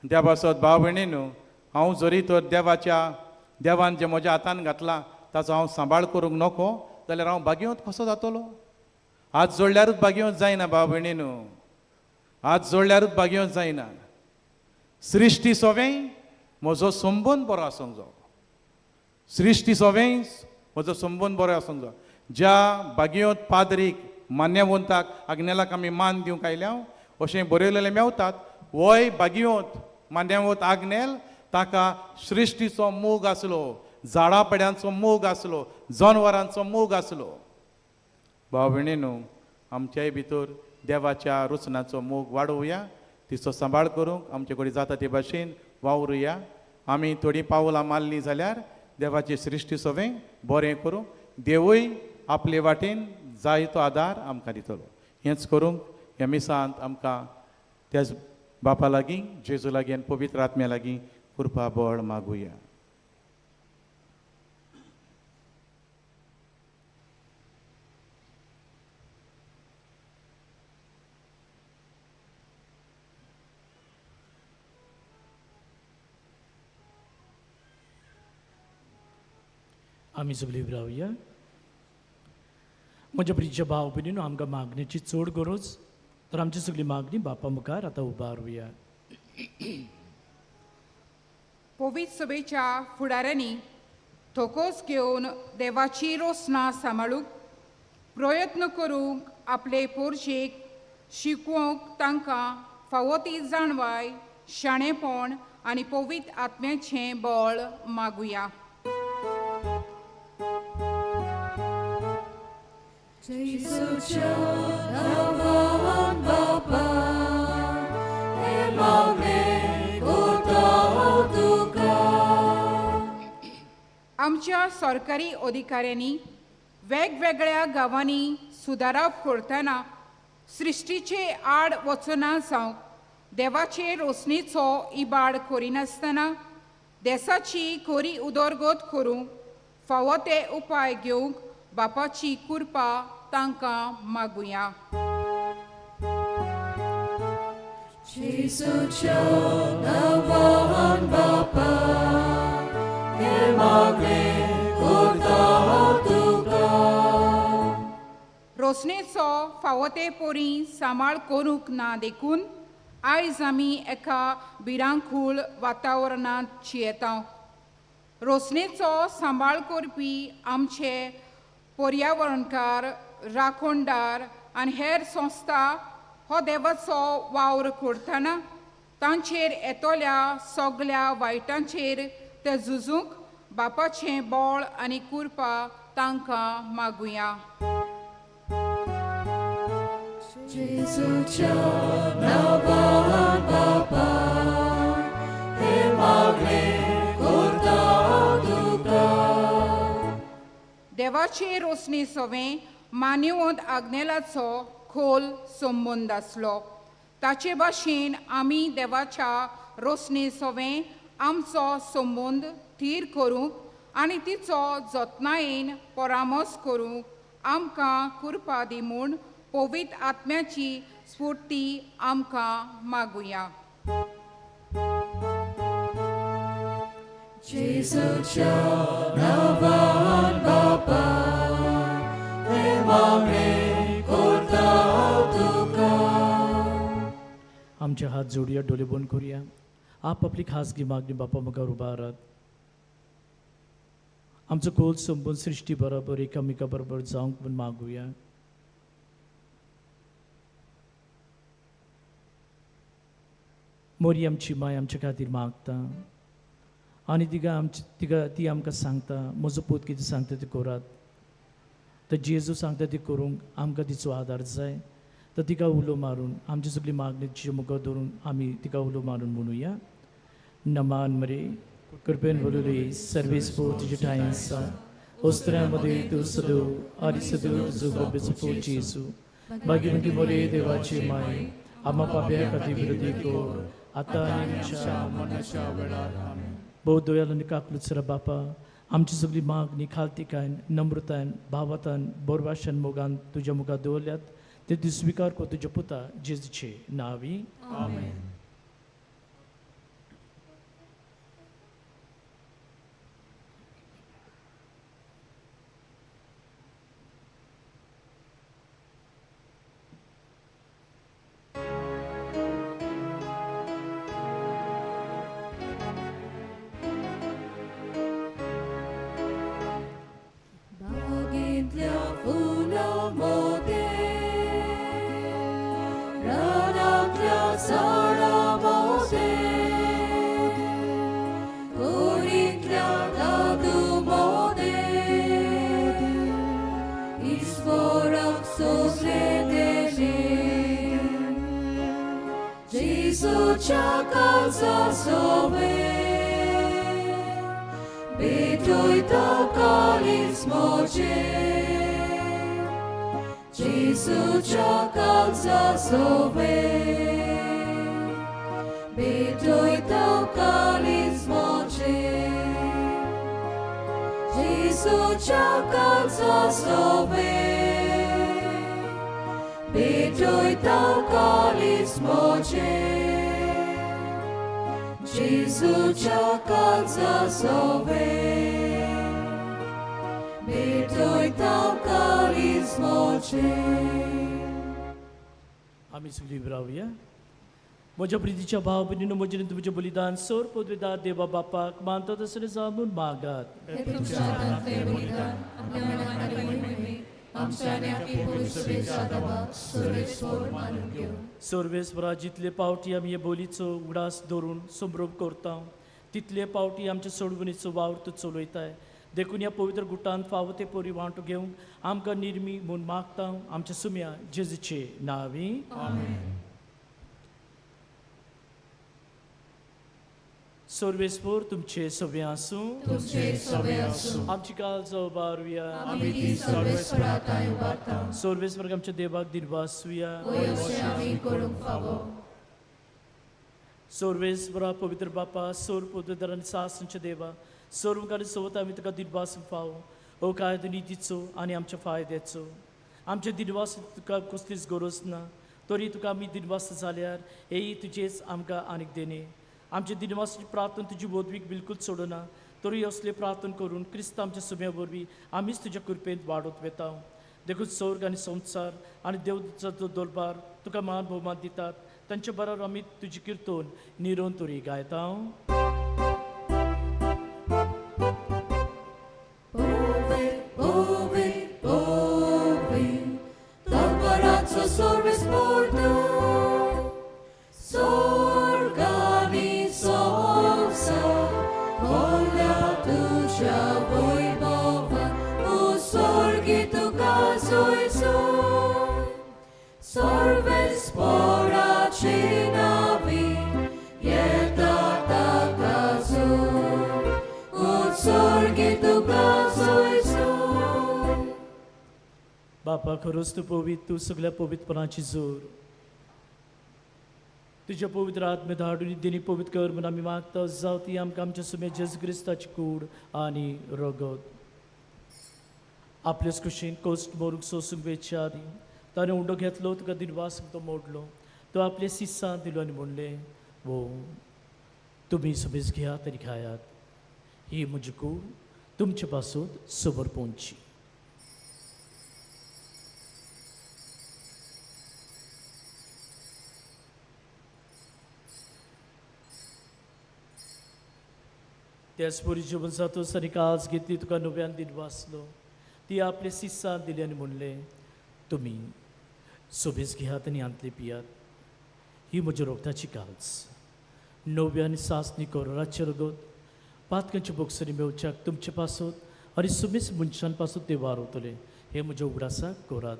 त्या पासत भाव भयणी न्हू, हांव जरी तर देवाच्या देवान जें म्हज्या हातान घातलां ताचो हांव सांबाळ करूंक नको जाल्यार हांव भाग्यवंत कसो जातलो? हात जोडल्यारूच भाग्यवंत जायना भाव भयणी न्हू, हात जोडल्यारूच भाग्यवंत जायना. सृश्टी सोवें म्हजो संबंद बरो आसूंक जावो, सृश्टी सोवें म्हजो संबंद बरो आसूंक जावो. ज्या भाग्यवंत पाद्रीक मान्यवंताक आग्नेलाक आमी मान दिवंक आयल्या अशें बरयलेलें मेवतात, वय भाग्यवंत मान्यवंत आग्नेल ताका सृश्टीचो मोग आसलो, झाडां पेड्यांचो मोग आसलो, जनवरांचो मोग आसलो. भाव भयणी न्हू, आमच्याय भितर देवाच्या रुचनाचो मोग वाडोवया, तिचो सांबाळ करूंक आमचे कडेन जाता ते भाशेन वावरुया. आमी थोडीं पावलां मारलीं जाल्यार देवाची सृश्टी सवें बरें करूंक देवूय आपले वाटेन जायतो आदार आमकां दितलो. हेंच करूंक ह्या मिसांत आमकां त्याच बापा लागीं, जेजू लागीं आनी पवित्र आत्म्या लागीं कृपा बळ मागुया. आमी सगळीं रावया. म्हज्या प्रिय भाव भयणीनो, आमकां मागणेची चड गरज, तर आमची सगळी मागणी बापा मुखार आतां उबारुया. पवित्र सभेच्या फुडाऱ्यांनी थोकोस घेवन देवाची रोसना सांबाळूंक प्रयत्न करूंक आपले पोरशेक शिकोवंक तांकां फावो ती जाणवाय, शाणेपण आनी पवित्र आत्म्याचें बळ मागुया. जेजूच्या नांवान बापा, हें मागणें करता हांव तुका. आमच्या सरकारी अधिकाऱ्यांनी वेगवेगळ्या गांवांनी सुदारप करतना सृश्टीचे आड वचना जावंक देवाचे रोसणेचो इबाड करिनासतना देसाची खरी उदरगत करूंक फावो ते उपाय घेवंक बापाची कृपा तांकां मागुया. जेजूच्या नांवान बापा, हें मागणें करता हांव तुका. रोसणेचो फावो ते परी सांबाळ करूंक ना देखून आयज आमी एका भिरांकूळ वातावरणांत जियेता. रोसणेचो सांबाळ करपी आमचे पर्यावरणकार, राखणदार आनी हेर संस्था हो देवाचो वावर करतना तांचेर येतल्या सगल्या वायटांचेर ते झुजूंक बापाचें बळ आनी कृपा तांकां मागुया. जेजूच्या नांवान बापा, हें मागणें करता हांव तुका. देवाचे रोसणे सवें मान्यवंत आग्नेलाचो खोल संबंद आसलो. ताचे भाशेन आमी देवाच्या रोसणे सवें आमचो संबंद थीर करूंक आनी तिचो जतनायेन परामर्श करूंक आमकां कृपा दी म्हूण पवित्र आत्म्याची स्फूर्ती आमकां मागुया. जेजूच्या नांवान बापा हें मागणें करता तुका. आमचे हात जोडया, डोळे बंद करुया. आप आपली खासगी मागणी बापा मुखार उबारात. आमचो खोल संबंद सृश्टी बरोबर एकामेका बरोबर जावंक म्हूण मागुया. मोरी आमची माय आमच्या खातीर मागता आनी तिका आमची तिका ती आमकां सांगता, म्हजो पूत कितें सांगता तें करात. तर जेजू सांगता तें करूंक आमकां तिचो आदार जाय. तर तिका उलो मारून आमची सगळी मागणी तिचे मुखार दवरून आमी तिका उलो मारून म्हणुया. नमान मरे, कृपेन बोलुली, सर्वेस्पोर तुजे ठांय आसा. ओस्त्र्या मदें तूं सदो आनी सदो तुजो गोबेचो पूत जेजू. भाग्यवंती मरे, देवाची माय, आमा पाप्या खातीर विरोधी कर, आतां आनी आमच्या मरणाच्या वेळार. आमेन. भोव दयाळू आनी काकलुचरा बापा, आमची सगळी मागणी खालतिकायन, नम्रतायन, भावातान, बोरवाशान, मोगान तुज्या मुखार दवरल्यात ते तूं स्विकार कर तुज्या पुता जेजूचे नांवी. आमेन. बागेंतल्या फुलां मोदें, रानांतल्या झाडां मोदें, कोडींतल्या दादू मोदें, ईश्वराक सोदलें तेणें, जेजूच्या काळजा सोवें. भेटयता काळीज म्हजें, जेजूच्या काळजा सोवें. भेटयता काळीज म्हजें, जेजूच्या काळजा सोवें. भेटयता काळीज म्हजें, जेजूच्या काळजा सोवें. भेटयता काळीज म्हजें. आमी सगळीं रावया. म्हज्या प्रितीच्या भाव भयणीनो, म्हजें आनी तुमचें बलिदान सोर पदवेदार देवा बापाक मानता तसलें जावं म्हूण मागात. हे तुमच्या हातांतलें बलिदान आपल्या मनाक आनी मोहिमे आमच्या आनी आपली पवित्र सभेच्या देवाक सर्वेस्पोर मानून घेवं. सर्वेस्परा, जितले पावटी आमी हे बोलीचो उगडास धरून संभ्रम करता, तितले पावटी आमच्या सोडवणीचो वावर तूं चलयताय. देखून ह्या पवित्र गुटान फावो ते परी वांटो घेवंक आमकां निर्मी म्हूण मागता, आमच्या सुम्या जेजूचे नांवी. सर्वेस्पोर तुमचे सगळे आसूं. तुमचे सगळे आसूं. आमची काळजां उबारुया. आमी ती सर्वेस्परा ठांय उबारता. सर्वेस्पराक आमच्या देवाक दिनवासुया. वय अशें आमी करूंक फावो. सर्वेस्परा, पवित्र बापा, सोर पवित्र आनी सासणच्या देवा, सर्व आनी सोबत आमी तुका दिनवासूंक फावो. हो कायदो नितीचो आनी आमच्या फायद्याचो. आमच्या दिनवास तुका कसलीच गरज ना, तरी तुका आमी दिनवास जाल्यार हेय तुजेच आमकां आनीक देणे. आमच्या दिनवासाची प्रार्थना तुजी वदवीक बिलकूल सोडना, तरी असले प्रार्थना करून क्रिस्त आमच्या सुम्या वरवीं आमीच तुज्या कृपेंत वाडत वेता. देखून स्वर्ग आनी संवसार आनी देवदूताचो दरबार तुका मान भोवमान दितात. तांचे बरोबर आमी तुजी किर्तन निरंतरी गायता. Povi, povi, povi, दरबाराचो सर्वेस्पोर तूं, स्वर्ग आनी संवसार भरल्या तुज्या वैभवान, ओ स्वर्गी तुका जय जय. सर्वेस्पोराचे नांवी येता ताका जय, ओ स्वर्गी तुका जय जय. बापा, खरोच तूं पवित्र, तूं सगळ्या पवित्रपणाची जोर. तुज्या पवित्र आत्मे धाडून दिनी पवित्र कर म्हूण आमी मागता. जावं ती आमकां आमच्या सुमे जेजू क्रिस्ताची कूड आनी रगत. आपलेच कुशीन कोस्ट मोरूंक सोसूंक वेच्या आदी ताणें उंडो घेतलो, तुका दिनवास तो मोडलो, तो आपले सिसां दिलो आनी म्हणलें, वो तुमी सुबेज घेयात आनी खायात, ही म्हजी कूड तुमचे पासून समर्पणची. त्याच परी जेवण जातोच आनी काज घेतली, तुका नव्यान दिनवासलो, ती आपले सिसां दिली आनी म्हणलें, तुमी सोबेज घेयात आनी आंतले पियात, ही म्हज्या रोगताची काज, नव्या आनी सासणी कोरोराचें रगत पातकांच्या बोक्सरी मेवच्याक तुमचे पासत आनी सुमेस मनशान पासत ते वारवतले, हे म्हज्या उगडासाक कोरात.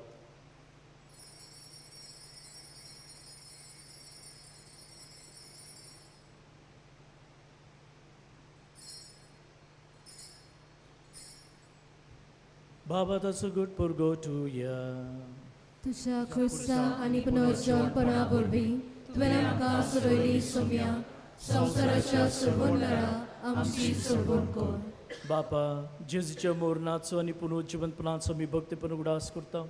बाबा ताचो गुट पुरगोटुया. तुज्या क्रिस्ता आनी पुनर्जनपणा वरवीं तुवें आमकां सोडयली सोम्या, संवसाराच्या सोडवणदारा आमची सोडवण कर. बापा, जेजूच्या मोरणाचो आनी पुनर्जिवनपणाचो आमी भक्तीपण उगडास करता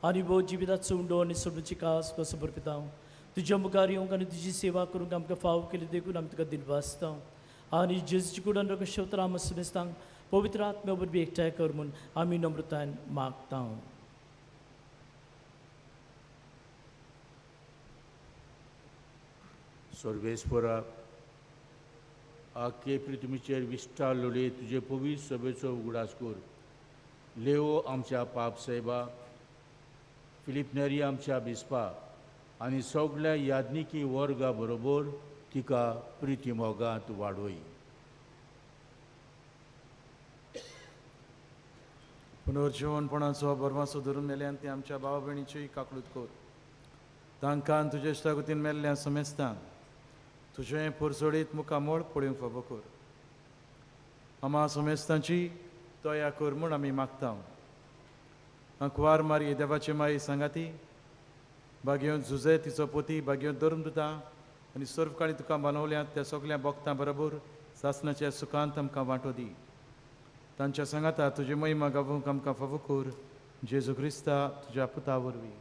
आनी वो जिविताचो उंडो आनी सोडूची कास तुका समर्पिता. तुज्या मुखार येवंक आनी तुजी सेवा करूंक आमकां फाव केली देखून आमी तुका दिनवासता आनी जेजूची कुडान रकशवतर आम समेस्तांक पवित्र आत्म्या वरवीं एकठांय कर म्हूण आमी नम्रतायेन मागता. सर्वेस्परा, आखे पृथ्वीचेर विस्तार लोले तुजे पवित्र सभेचो उगडास कर. लेवो आमच्या पाप साहेबा, फिलीप नेरी आमच्या बिस्पा आनी सगल्या याज्ञिकी वर्गा बरोबर तिका प्रिती मोगांत वाडोय. पुनर्जिवनपणाचो बरवासो धरून मेल्यान ती आमच्या भाव भयणीची काकळूत कर. तांकां तुजे इश्टागतीन मेल्ल्या समेस्तान तुजें पुरसोडीत मुखामोळ पळोवंक फावो कर. आमा समेस्तांची दया कर म्हूण आमी मागता. आंकवार मारी देवाचे माई सांगाती, बागेवन झुजे तिचो पोती, बागेवन धरून दिता आनी सर्व काळी तुका बानवल्यात त्या सगल्या भक्तां बरोबर सासणाच्या सुखांत आमकां वांटो दी. तांच्या सांगाता तुजी महिमा गावूंक आमकां फावो कर, जेजू क्रिस्ता तुज्या पुता वरवीं.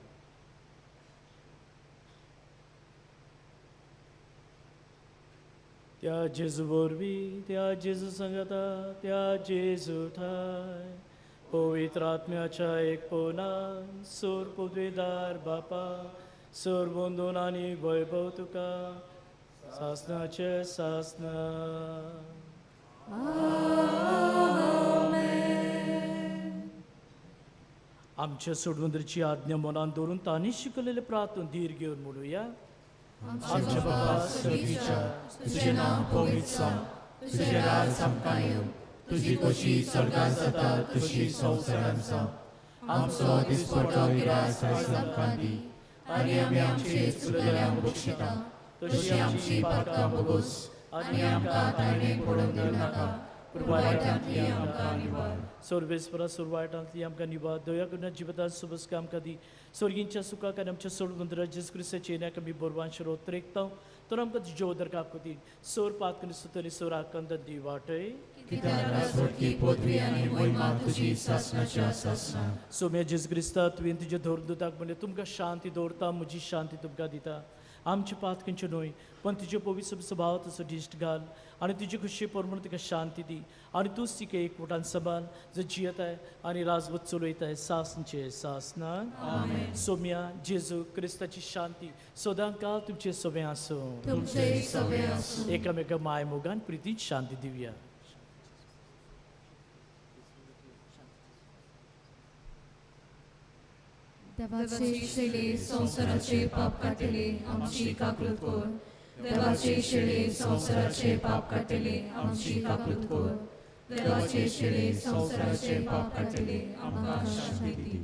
त्या जेजू वरवीं, त्या जेजू सांगाता, त्या जेजू ठाय पवित्र आत्म्याच्या एकपणान सोर पदवेदार बापा, सोर बंदून आनी वैभव तुका सासणाचें सासना. आमच्या सोडवंदरची आज्ञा मनान दवरून तांणी शिकयलेले प्रार्थना धीर घेवन म्हणुया. आमच्या बापा स्वर्गीच्या, तुजें नांव पवित्र जावं, तुजें राज आमकां येवं, तुजी खोशी स्वर्गांत जाता तशी संवसारांत जावं. आमचो दिसपडो इरास आयज आमकां दी आनी आमी आमचे चुकलेल्यांक बक्षिता तशी आमची पातकां भोगोस आनी आमकां ताणे पडूंक दिवनाका, पूण वायटांतली आमकां निवार. सर्वेस्परा सुरवायटांतली आमकां निवार, दया करून जिवितांत सुबस्क आमकां दी. स्वर्गींच्या सुखाक आनी आमच्या सोडवंतरा जेजू क्रिस्ताच्या येण्याक आमी बरवांशे रोत्रेकता, तर आमकां तुज्यो उदरकाक दी. सोर पातकनी सुतनी सोर आकंद दी वाटय. सोम्या जेजू क्रिस्ता, तुवें तुज्या धोर दुताक म्हणलें, तुमकां शांती दवरता, म्हजी शांती तुमकां दिता. आमचे पातकांचे न्हय पण तुजे पवित्र स्वभाव तसो दिश्ट घाल आनी तुजे खुशी प्रमाण तुका शांती दी आनी तूंच तिका एकवटान सांबाळ, जो जियेताय आनी राजवत चलयताय सासणचे सासना. सोम्या जेजू क्रिस्ताची शांती सदां काल तुमचे सगळें आसूं. एकामेका माय मोगान प्रितीन शांती दिवया. देवाचे शेळे संवसाराचे पाप काडटले, आमची काकूत कर. देवाचे शेळे संवसाराचे पाप काडटले, आमची काकूत कर. देवाचे शेळे संवसाराचे पाप काडटले, आमकां शांती दी.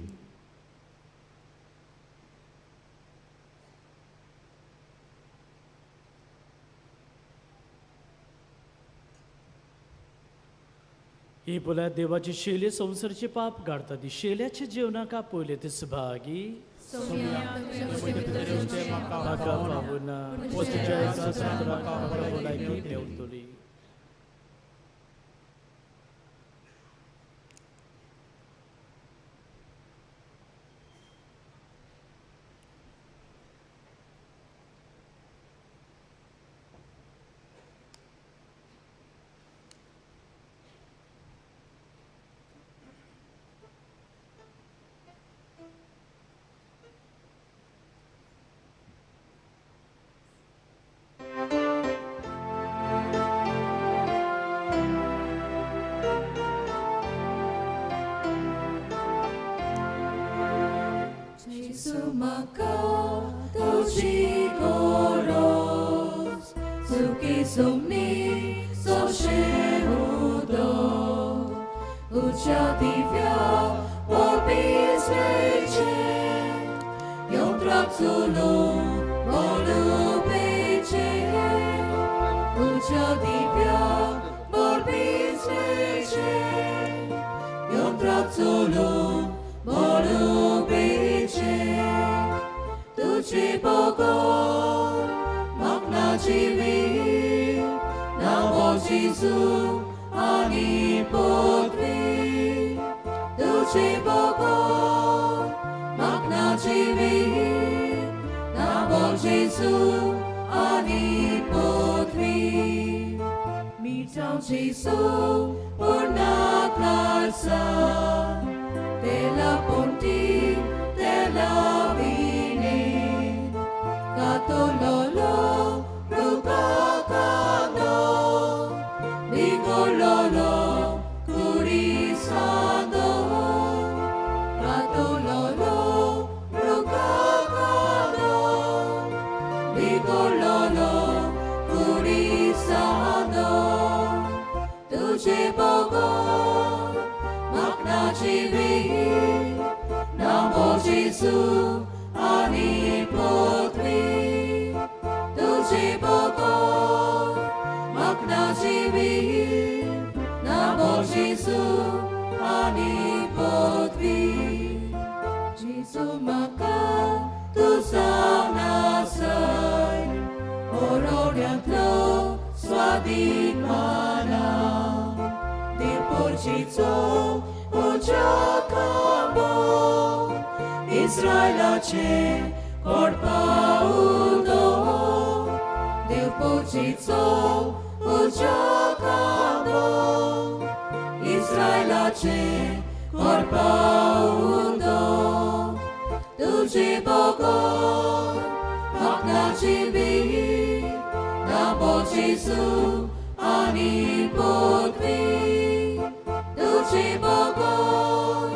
ही पळयात देवाची शेले संवसाराचे पाप काडटा ती शेल्याचे जेवणाक आपयले ते सभागी. म्हाका फावना, तुज्या एका सत्राक म्हाका भलायकी मेवतली. म्हाका तुजी गरज सुखी सुमनी सोशें उदक उच्या दिव्या बोलपी स्वेचे यंत्राचुलो बोलूपेचे उच्या दिव्या बोलपी स्वेचे यंत्राचुलो बोलूपेचे तुझे बगर म्हाका जिवी नांव जेजू आनी पदवी तुझे बगर म्हाका जिवी नांव जेजू आनी पदवी मिठाव जेजू पूर्ण खासा तेला पोंटी तेला विणे कातोलोलो रुकाकांदो बिगोलोलो कुरिसांदो कातोलोलो रुकाकांदो बिगोलोलो कुरिसांदो तुझे बगर म्हाका जिवी नांव जेजू आनी पदवी तुझे बगर म्हाका जिवी नांव जेजू आनी पदवी जेजू म्हाका तूं जावन आसाय ओरोड्यांतलो स्वादीकपणा दिपोर्जीचो उज्या खांबो इस्रायलाचे कोडपा उदक देवपोजीचो उज्या खांबो इस्रायलाचे कोडपा उदक तुझे बगर म्हाका जिवी नांव जेजू आनी पदवी तुझे बगर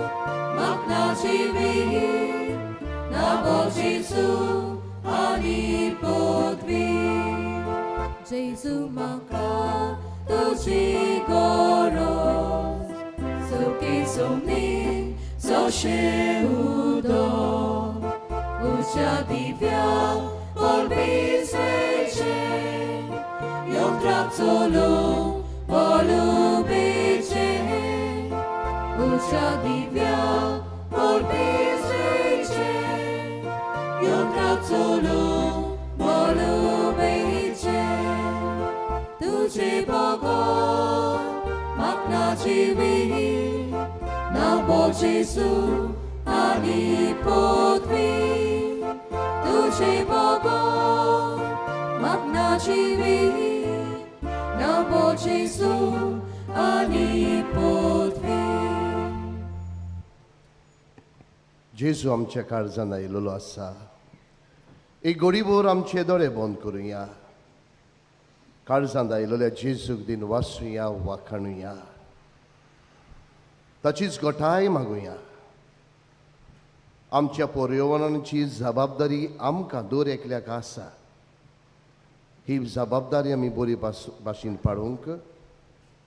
म्हाका जिवी नांव जेजू आनी पदवी जेजू म्हाका तुजी गरज सुखी सुमनी सोशें उदक उच्या दिव्या बोलपी स्वेचे यंत्राचोलो बोलूपेचे उच्या दिव्या बोलपी स्वेचे यंत्राचोलो बोलूपेचे तुझे बगर म्हाका जिवी नांव जेजू आनी पदवी तुझे बगर म्हाका जिवी नांव जेजू आनी पदवी. जेजू आमच्या काळजान आयिल्लो आसा. एक गोडीभर आमचे दोळे बंद करुया. काळजांत आयिल्ल्या जेजूक दिन वाचुया, वाखाणुया, ताचीच गोठाय मागुया. आमच्या पर्यावरणाची जबाबदारी आमकां दर एकल्याक आसा. ही जबाबदारी आमी बरी भाशेन पाळूंक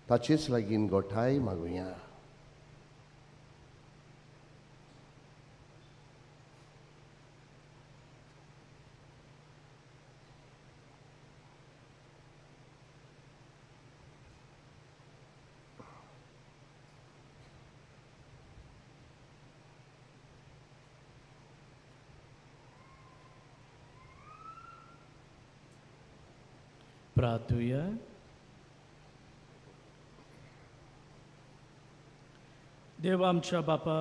ताचेच लागीं गोठाय मागुया. प्रार्थुया. देव आमच्या बापा,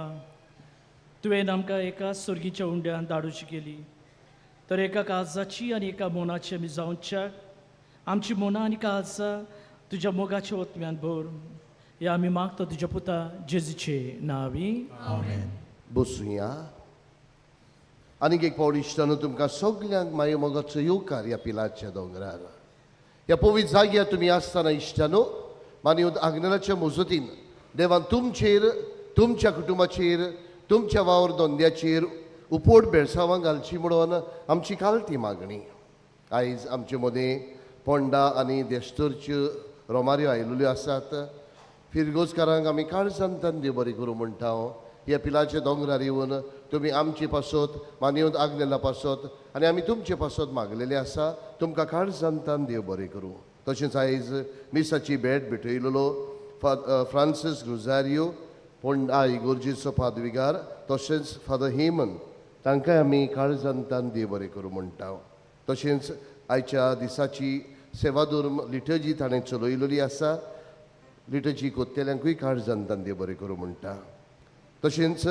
तुवें आमकां एका सर्गीच्या उंड्यान धाडूची केली तर एका काळजाची आनी एका मनाची आमी जावच्याक आमची मनां आनी काळजां तुज्या मोगाच्या ओतम्यान भर. ह्या आमी मागता तुज्या पुता जेजूचे नांवी. आमेन. बसुया. आनीक एक पावट इश्टानो तुमकां सगल्यांक माये मोगाचो येवकार ह्या पिलाच्या दोंगरार. ह्या पवित्र जाग्यार तुमी आसतना इश्टानो मानव आग्नेलाच्या मजतीन देवान तुमचेर, तुमच्या कुटुंबाचेर, तुमच्या वावर धंद्याचेर उपोट बेळसांवां घालची म्हणून आमची कालती मागणी. आयज आमचे मदीं पोंडा आनी देशतोरच्यो रोमाऱ्यो आयिल्ल्यो आसात. फिरगोजकारांक आमी काळजांतल्यान देव बरें करूं म्हणटा. ह्या पिलाच्या दोंगरार येवन तुमी आमचे पासत मानयेवन आग्नेला पासत आनी आमी तुमचे पासत मागलेले आसा. तुमकां काळजांतल्यान देव बरें करूं. तशेंच आयज मिसाची भेट भेटयलेलो फादर फ्रांसीस रुजारियो पोंडा इगोर्जीचो पादविगार तशेंच फादर हेमन तांकांय आमी काळजांतल्यान देव बरें करूं म्हणटा. तशेंच आयच्या दिसाची सेवाधर्म लिटर्जी ताणें चलयलेली आसा. लिटर्जी कोत्तेल्यांकूय काळजांतल्यान देव बरें करूं म्हणटा. तशेंच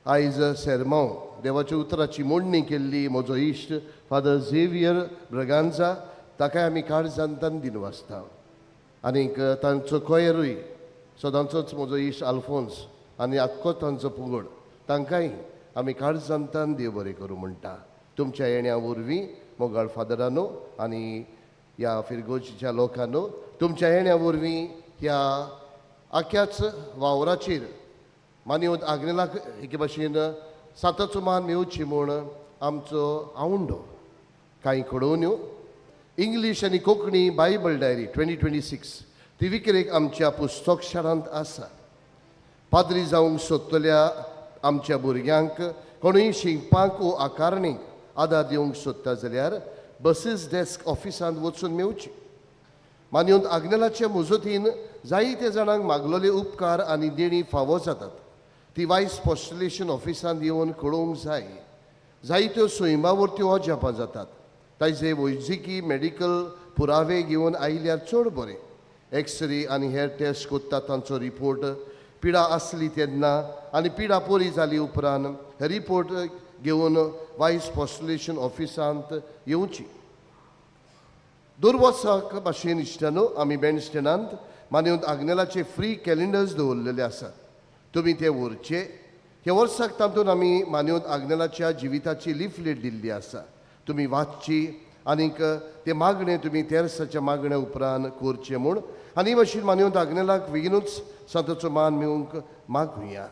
आयज सेरमांव देवाच्या उतराची मोडणी केल्ली म्हजो इश्ट फादर झेवियर ब्रगांजा ताकाय आमी काळजांतल्यान दिनवासता. आनीक तांचो कोयरूय सदांचोच म्हजो इश्ट आल्फोन्स आनी आख्खो तांचो पुगड तांकांय आमी काळजांतल्यान देव बरें करूं म्हणटा. तुमच्या येण्या वरवीं मोगाळ फादरानो आनी ह्या फिरगोजीच्या लोकांनो तुमच्या येण्या वरवीं ह्या आख्याच वावराचेर मानवत आग्नेलाक एके भाशेन साताचो मान मेवची म्हूण आमचो आवंडो कांय घडोवन्यो इंग्लीश आनी कोंकणी बायबल डायरी 2026 ती विक्रेक आमच्या पुस्तक शारांत आसा. पाद्री जावंक सोदतल्या आमच्या भुरग्यांक कोणूय शिकपाक वो आकारणीक आदार दिवंक सोदता जाल्यार बसीस डेस्क ऑफिसांत वचून मेवची. मानयेवन आग्नेलाचे मुजतीन जायते जाणांक मागलोले उपकार आनी देणी फावो जातात. ती वायस पोस्टलेशन ऑफिसांत येवन कळोवंक जाय. जायत्यो सैमा वरत्यो अजापां जातात. ताजे वैजकी मेडिकल पुरावे घेवन आयल्यार चड बरें. एक्सरे आनी हेर टेस्ट कोत्ता तांचो रिपोर्ट पिडा आसली तेन्ना आनी पिडा बरी जाली उपरांत हे रिपोर्ट घेवन वायस पोस्टलेशन ऑफिसांत येवची. दर वर्साक भाशेन इश्टानो आमी बँडस्टँडांत मानयेवन आग्नेलाचे फ्री कॅलेंडर्स दवरलेले आसात. तुमी ते व्हरचे. ह्या वर्साक तातूंत आमी मानयेवन आग्नेलाच्या जिविताची लिफलेट दिल्ली आसा. तुमी वाचची आनीक ते मागणें तुमी तेर्साच्या मागण्या उपरांत करचें म्हूण आनी भाशेन मानयेवन आग्नेलाक बेगिनूच सांताचो मान मेळूंक मागुया.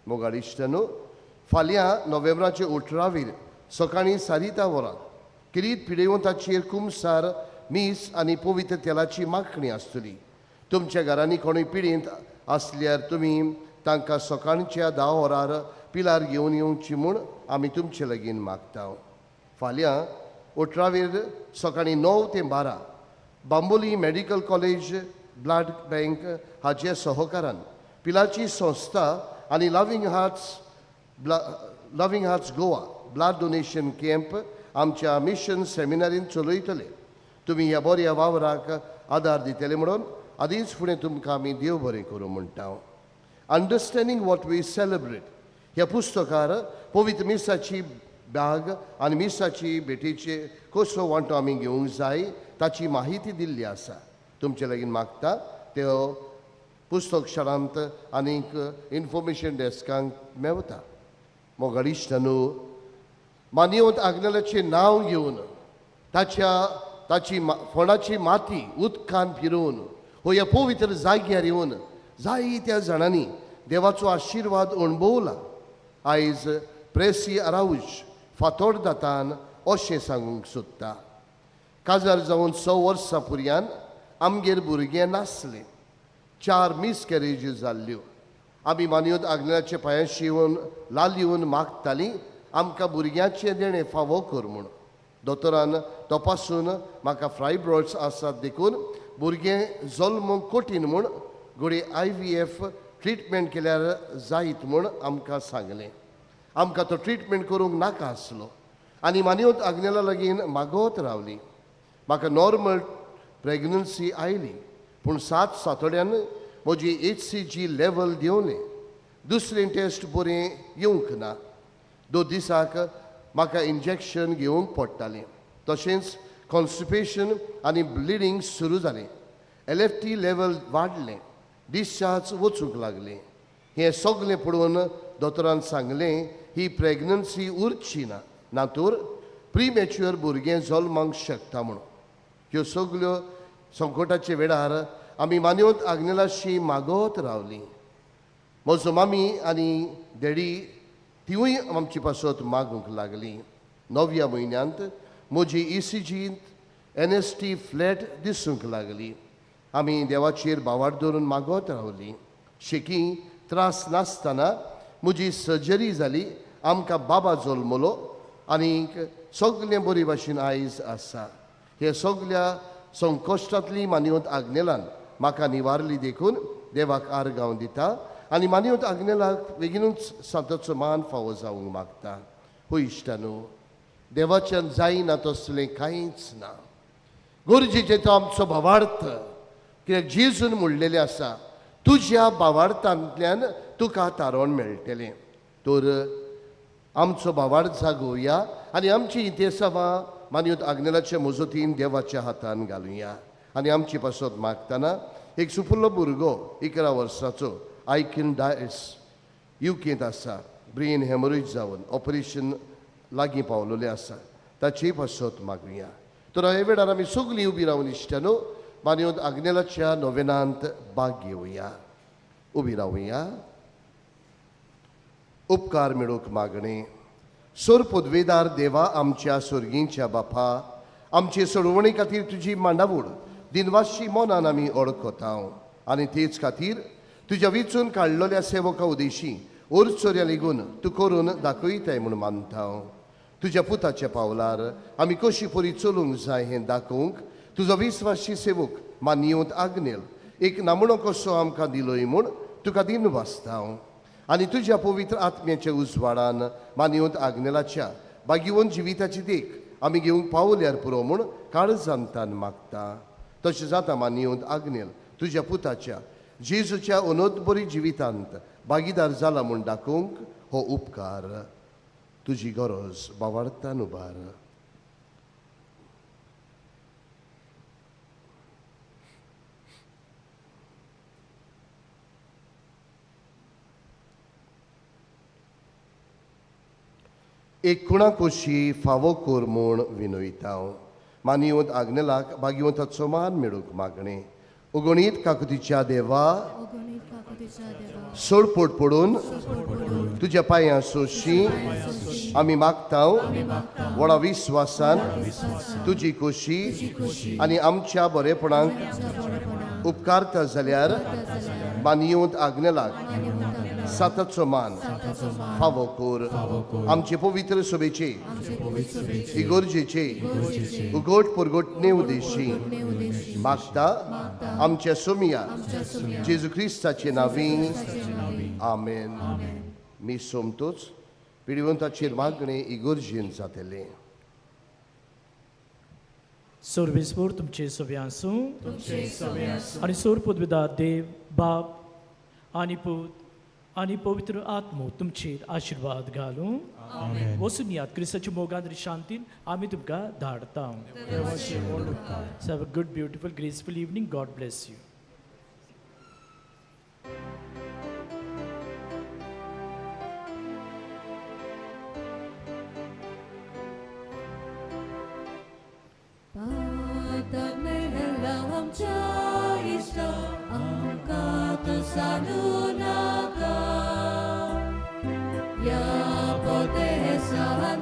मोगाळ इश्टानो फाल्यां नोव्हेंबराचे 18वीर सकाळीं 10:30 वरां किरीत पिडेवंताचेर कुमसार मीस आनी पवित्र तेलाची मागणी आसतली. तुमच्या घरांनी कोणूय पिडेंत आसल्यार तुमी तांकां सकाळच्या 10 वरार पिलार घेवन येवची म्हूण आमी तुमचे लागीं मागता. फाल्यां 18वीर सकाळीं 9 ते 12 Bambolim medical college blood bank हाचे सहकारान पिलाची संस्था आनी loving hearts Goa blood donation camp आमच्या मिशन सेमिनारीन चलयतले. तुमी ह्या बऱ्या वावराक आदार दितले म्हणून आदींच फुडें तुमकां आमी देव बरें करूं म्हणटा. अंडरस्टँडींग what we celebrate ह्या पुस्तकार पवित्र मिसाची बाग आनी मिसाची भेटीचे कसो वांटो आमी घेवंक जाय ताची माहिती दिल्ली आसा. तुमचे लागीं मागता त्यो पुस्तक शारांत आनीक इन्फॉर्मेशन डेस्कांक मेवता. मोगाळ इश्टानो मानयेवंत आग्नेलाचें नांव घेवन ताच्या ताची फोंडाची माती उदकान फिरोवन हो ह्या पवित्र जाग्यार येवन जायत्या जाणांनी देवाचो आशिर्वाद अणभवला. आयज प्रेसी आराऊज फातोडदातान अशें सांगूंक सोदता. काजार जावन 6 वर्सां पुरयान आमगेर भुरगें नासलें. 4 मिसकॅरेजी जाल्ल्यो. आमी मानयेवन आग्नेलाचे पांयांशी येवन लाल येवन मागतालीं आमकां भुरग्यांचें देणें फावो कर म्हूण. दोतोरान तपासून म्हाका फ्रायब्रॉड्स आसात देखून भुरगें जल्मूंक कठीण म्हूण घडये IVF treatment केल्यार जायत म्हूण आमकां सांगलें. आमकां तो ट्रिटमेंट करूंक नाका आसलो आनी मानयेवन आग्नेला लागीं मागत रावली. म्हाका नॉर्मल प्रेगनन्सी आयली पूण 7 सातोड्यान म्हजी HCG level देंवलें. दुसरें टेस्ट बरें येवंक ना. 2 दिसाक म्हाका इंजेक्शन घेवंक पडटालें. तशेंच कॉन्स्टिपेशन आनी ब्लिडींग सुरू जालें. LFT level वाडलें. डिस्चार्ज वचूंक लागलें. हें सगलें पळोवन दोतोरान सांगलें ही प्रेगनन्सी उरची ना ना तर प्रिमॅच्युअर भुरगें जल्मांक शकता म्हणून. ह्यो सगल्यो संकटाच्या वेळार आमी मानयेवंत आग्नेलाशी मागत रावलीं. म्हजो मामी आनी डॅडी तिवूय आमची पासत मागूंक लागली. 9व्या म्हयन्यांत म्हजी ECGंत NST flat दिसूंक लागली. आमी देवाचेर भावार्थ दवरून मागत रावली. शेकी त्रास नासतना म्हजी सर्जरी जाली. आमकां बाबा जल्मलो आनीक सगळें बरे भाशेन आयज आसा. हे सगळ्या संकश्टांतली मानवत आग्नेलान म्हाका निवारली देखून देवाक आर्गांव दिता आनी मानवत आग्नेलाक बेगीनूच सांताचो मान फावो जावंक मागता. हो इश्टानू, देवाच्यान जायना तसलें कांयच ना. गरजेचें तो आमचो भावार्थ, कित्याक जेजून म्हणलेलें आसा, तुज्या भावार्थांतल्यान तुका तारण मेळटलें. तर आमचो भावार्थ जागोवया आनी आमची इतिहासां मानवत आग्नेलाच्या मजतीन देवाच्या हातान घालुया. आनी आमची पासत मागतना एक सुपुल्लो भुरगो 11 वर्साचो आयकिन डायस युकेंत आसा, ब्रेन हेमरेज जावन ऑपरेशन लागीं पावलेलें आसा, ताचेय पासत मागुया. तर ह्या वेळार आमी सगळीं उबी रावन इश्टानो मानवत आग्नेलाच्या नोवेनांत भाग घेवया. उबी रावया. उपकार मेळूंक मागणें. सोर पदवेदार देवा, आमच्या सोर्गींच्या बापा, आमचे सोडवणे खातीर तुजी मांडावळ दिनवाशी मनान आमी ओळखता आनी तेच खातीर तुज्या विचून काडलेल्या सेवका उदेशी ओरचोऱ्या लेगून तूं करून दाखयताय म्हूण मानता. तुज्या पुताच्या पावलार आमी कशी परी चलूंक जाय हें दाखोवंक तुजो विस्वाशी सेवक मानयेंत आग्नेल एक नामणो कसो आमकां दिलोय म्हूण तुका दिनवासता. आनी तुज्या पवित्र आत्म्याच्या उजवाडान मानयेंत आग्नेलाच्या बागिवन जिविताची देख आमी घेवंक पावल्यार पुरो म्हूण काळजांतान मागता. तशें जाता मानयेंत आग्नेल तुज्या पुताच्या जेजूच्या अनोदबरी जिवितांत भागीदार जाला म्हूण दाखोवंक हो उपकार तुजी गरज बावार्थान उबार. एक कुणाकोशी फावो कोर म्हूण विनयता. मानयेंत आग्नेलाक भाग्यवंताचो मान मेळूंक मागणें. उगणीत काकुतीच्या देवा, सोडपोट पडून तुज्या पांयां सोशी आमी मागता. व्हडा विस्वासान तुजी खोशी आनी आमच्या बरेपणाक उपकारता जाल्यार मानयेंत आग्नेलाक साताचो मान फावो कोर. आमचे पवित्र सभेचे इगोर्जेचे उगोट परगोटणे उदेशी मागता आमच्या सोमिया जेजू क्रिस्ताचे नांवी. आमेन. मी सोमतोच पिडिवंताचेर मागणें इगोर्जेन जातलें. सर्वेस्पोर तुमचे सगळे आसूं आनी सोर पदवेदार देव बाप आनी पूत आनी पवित्र आत्मो तुमचेर आशिर्वाद घालूं. वचून यात क्रिस्ताच्या मोगान आनी शांतीन आमी तुमकां धाडता. So have a good, beautiful, graceful evening. God bless you. नाका या पोतेसान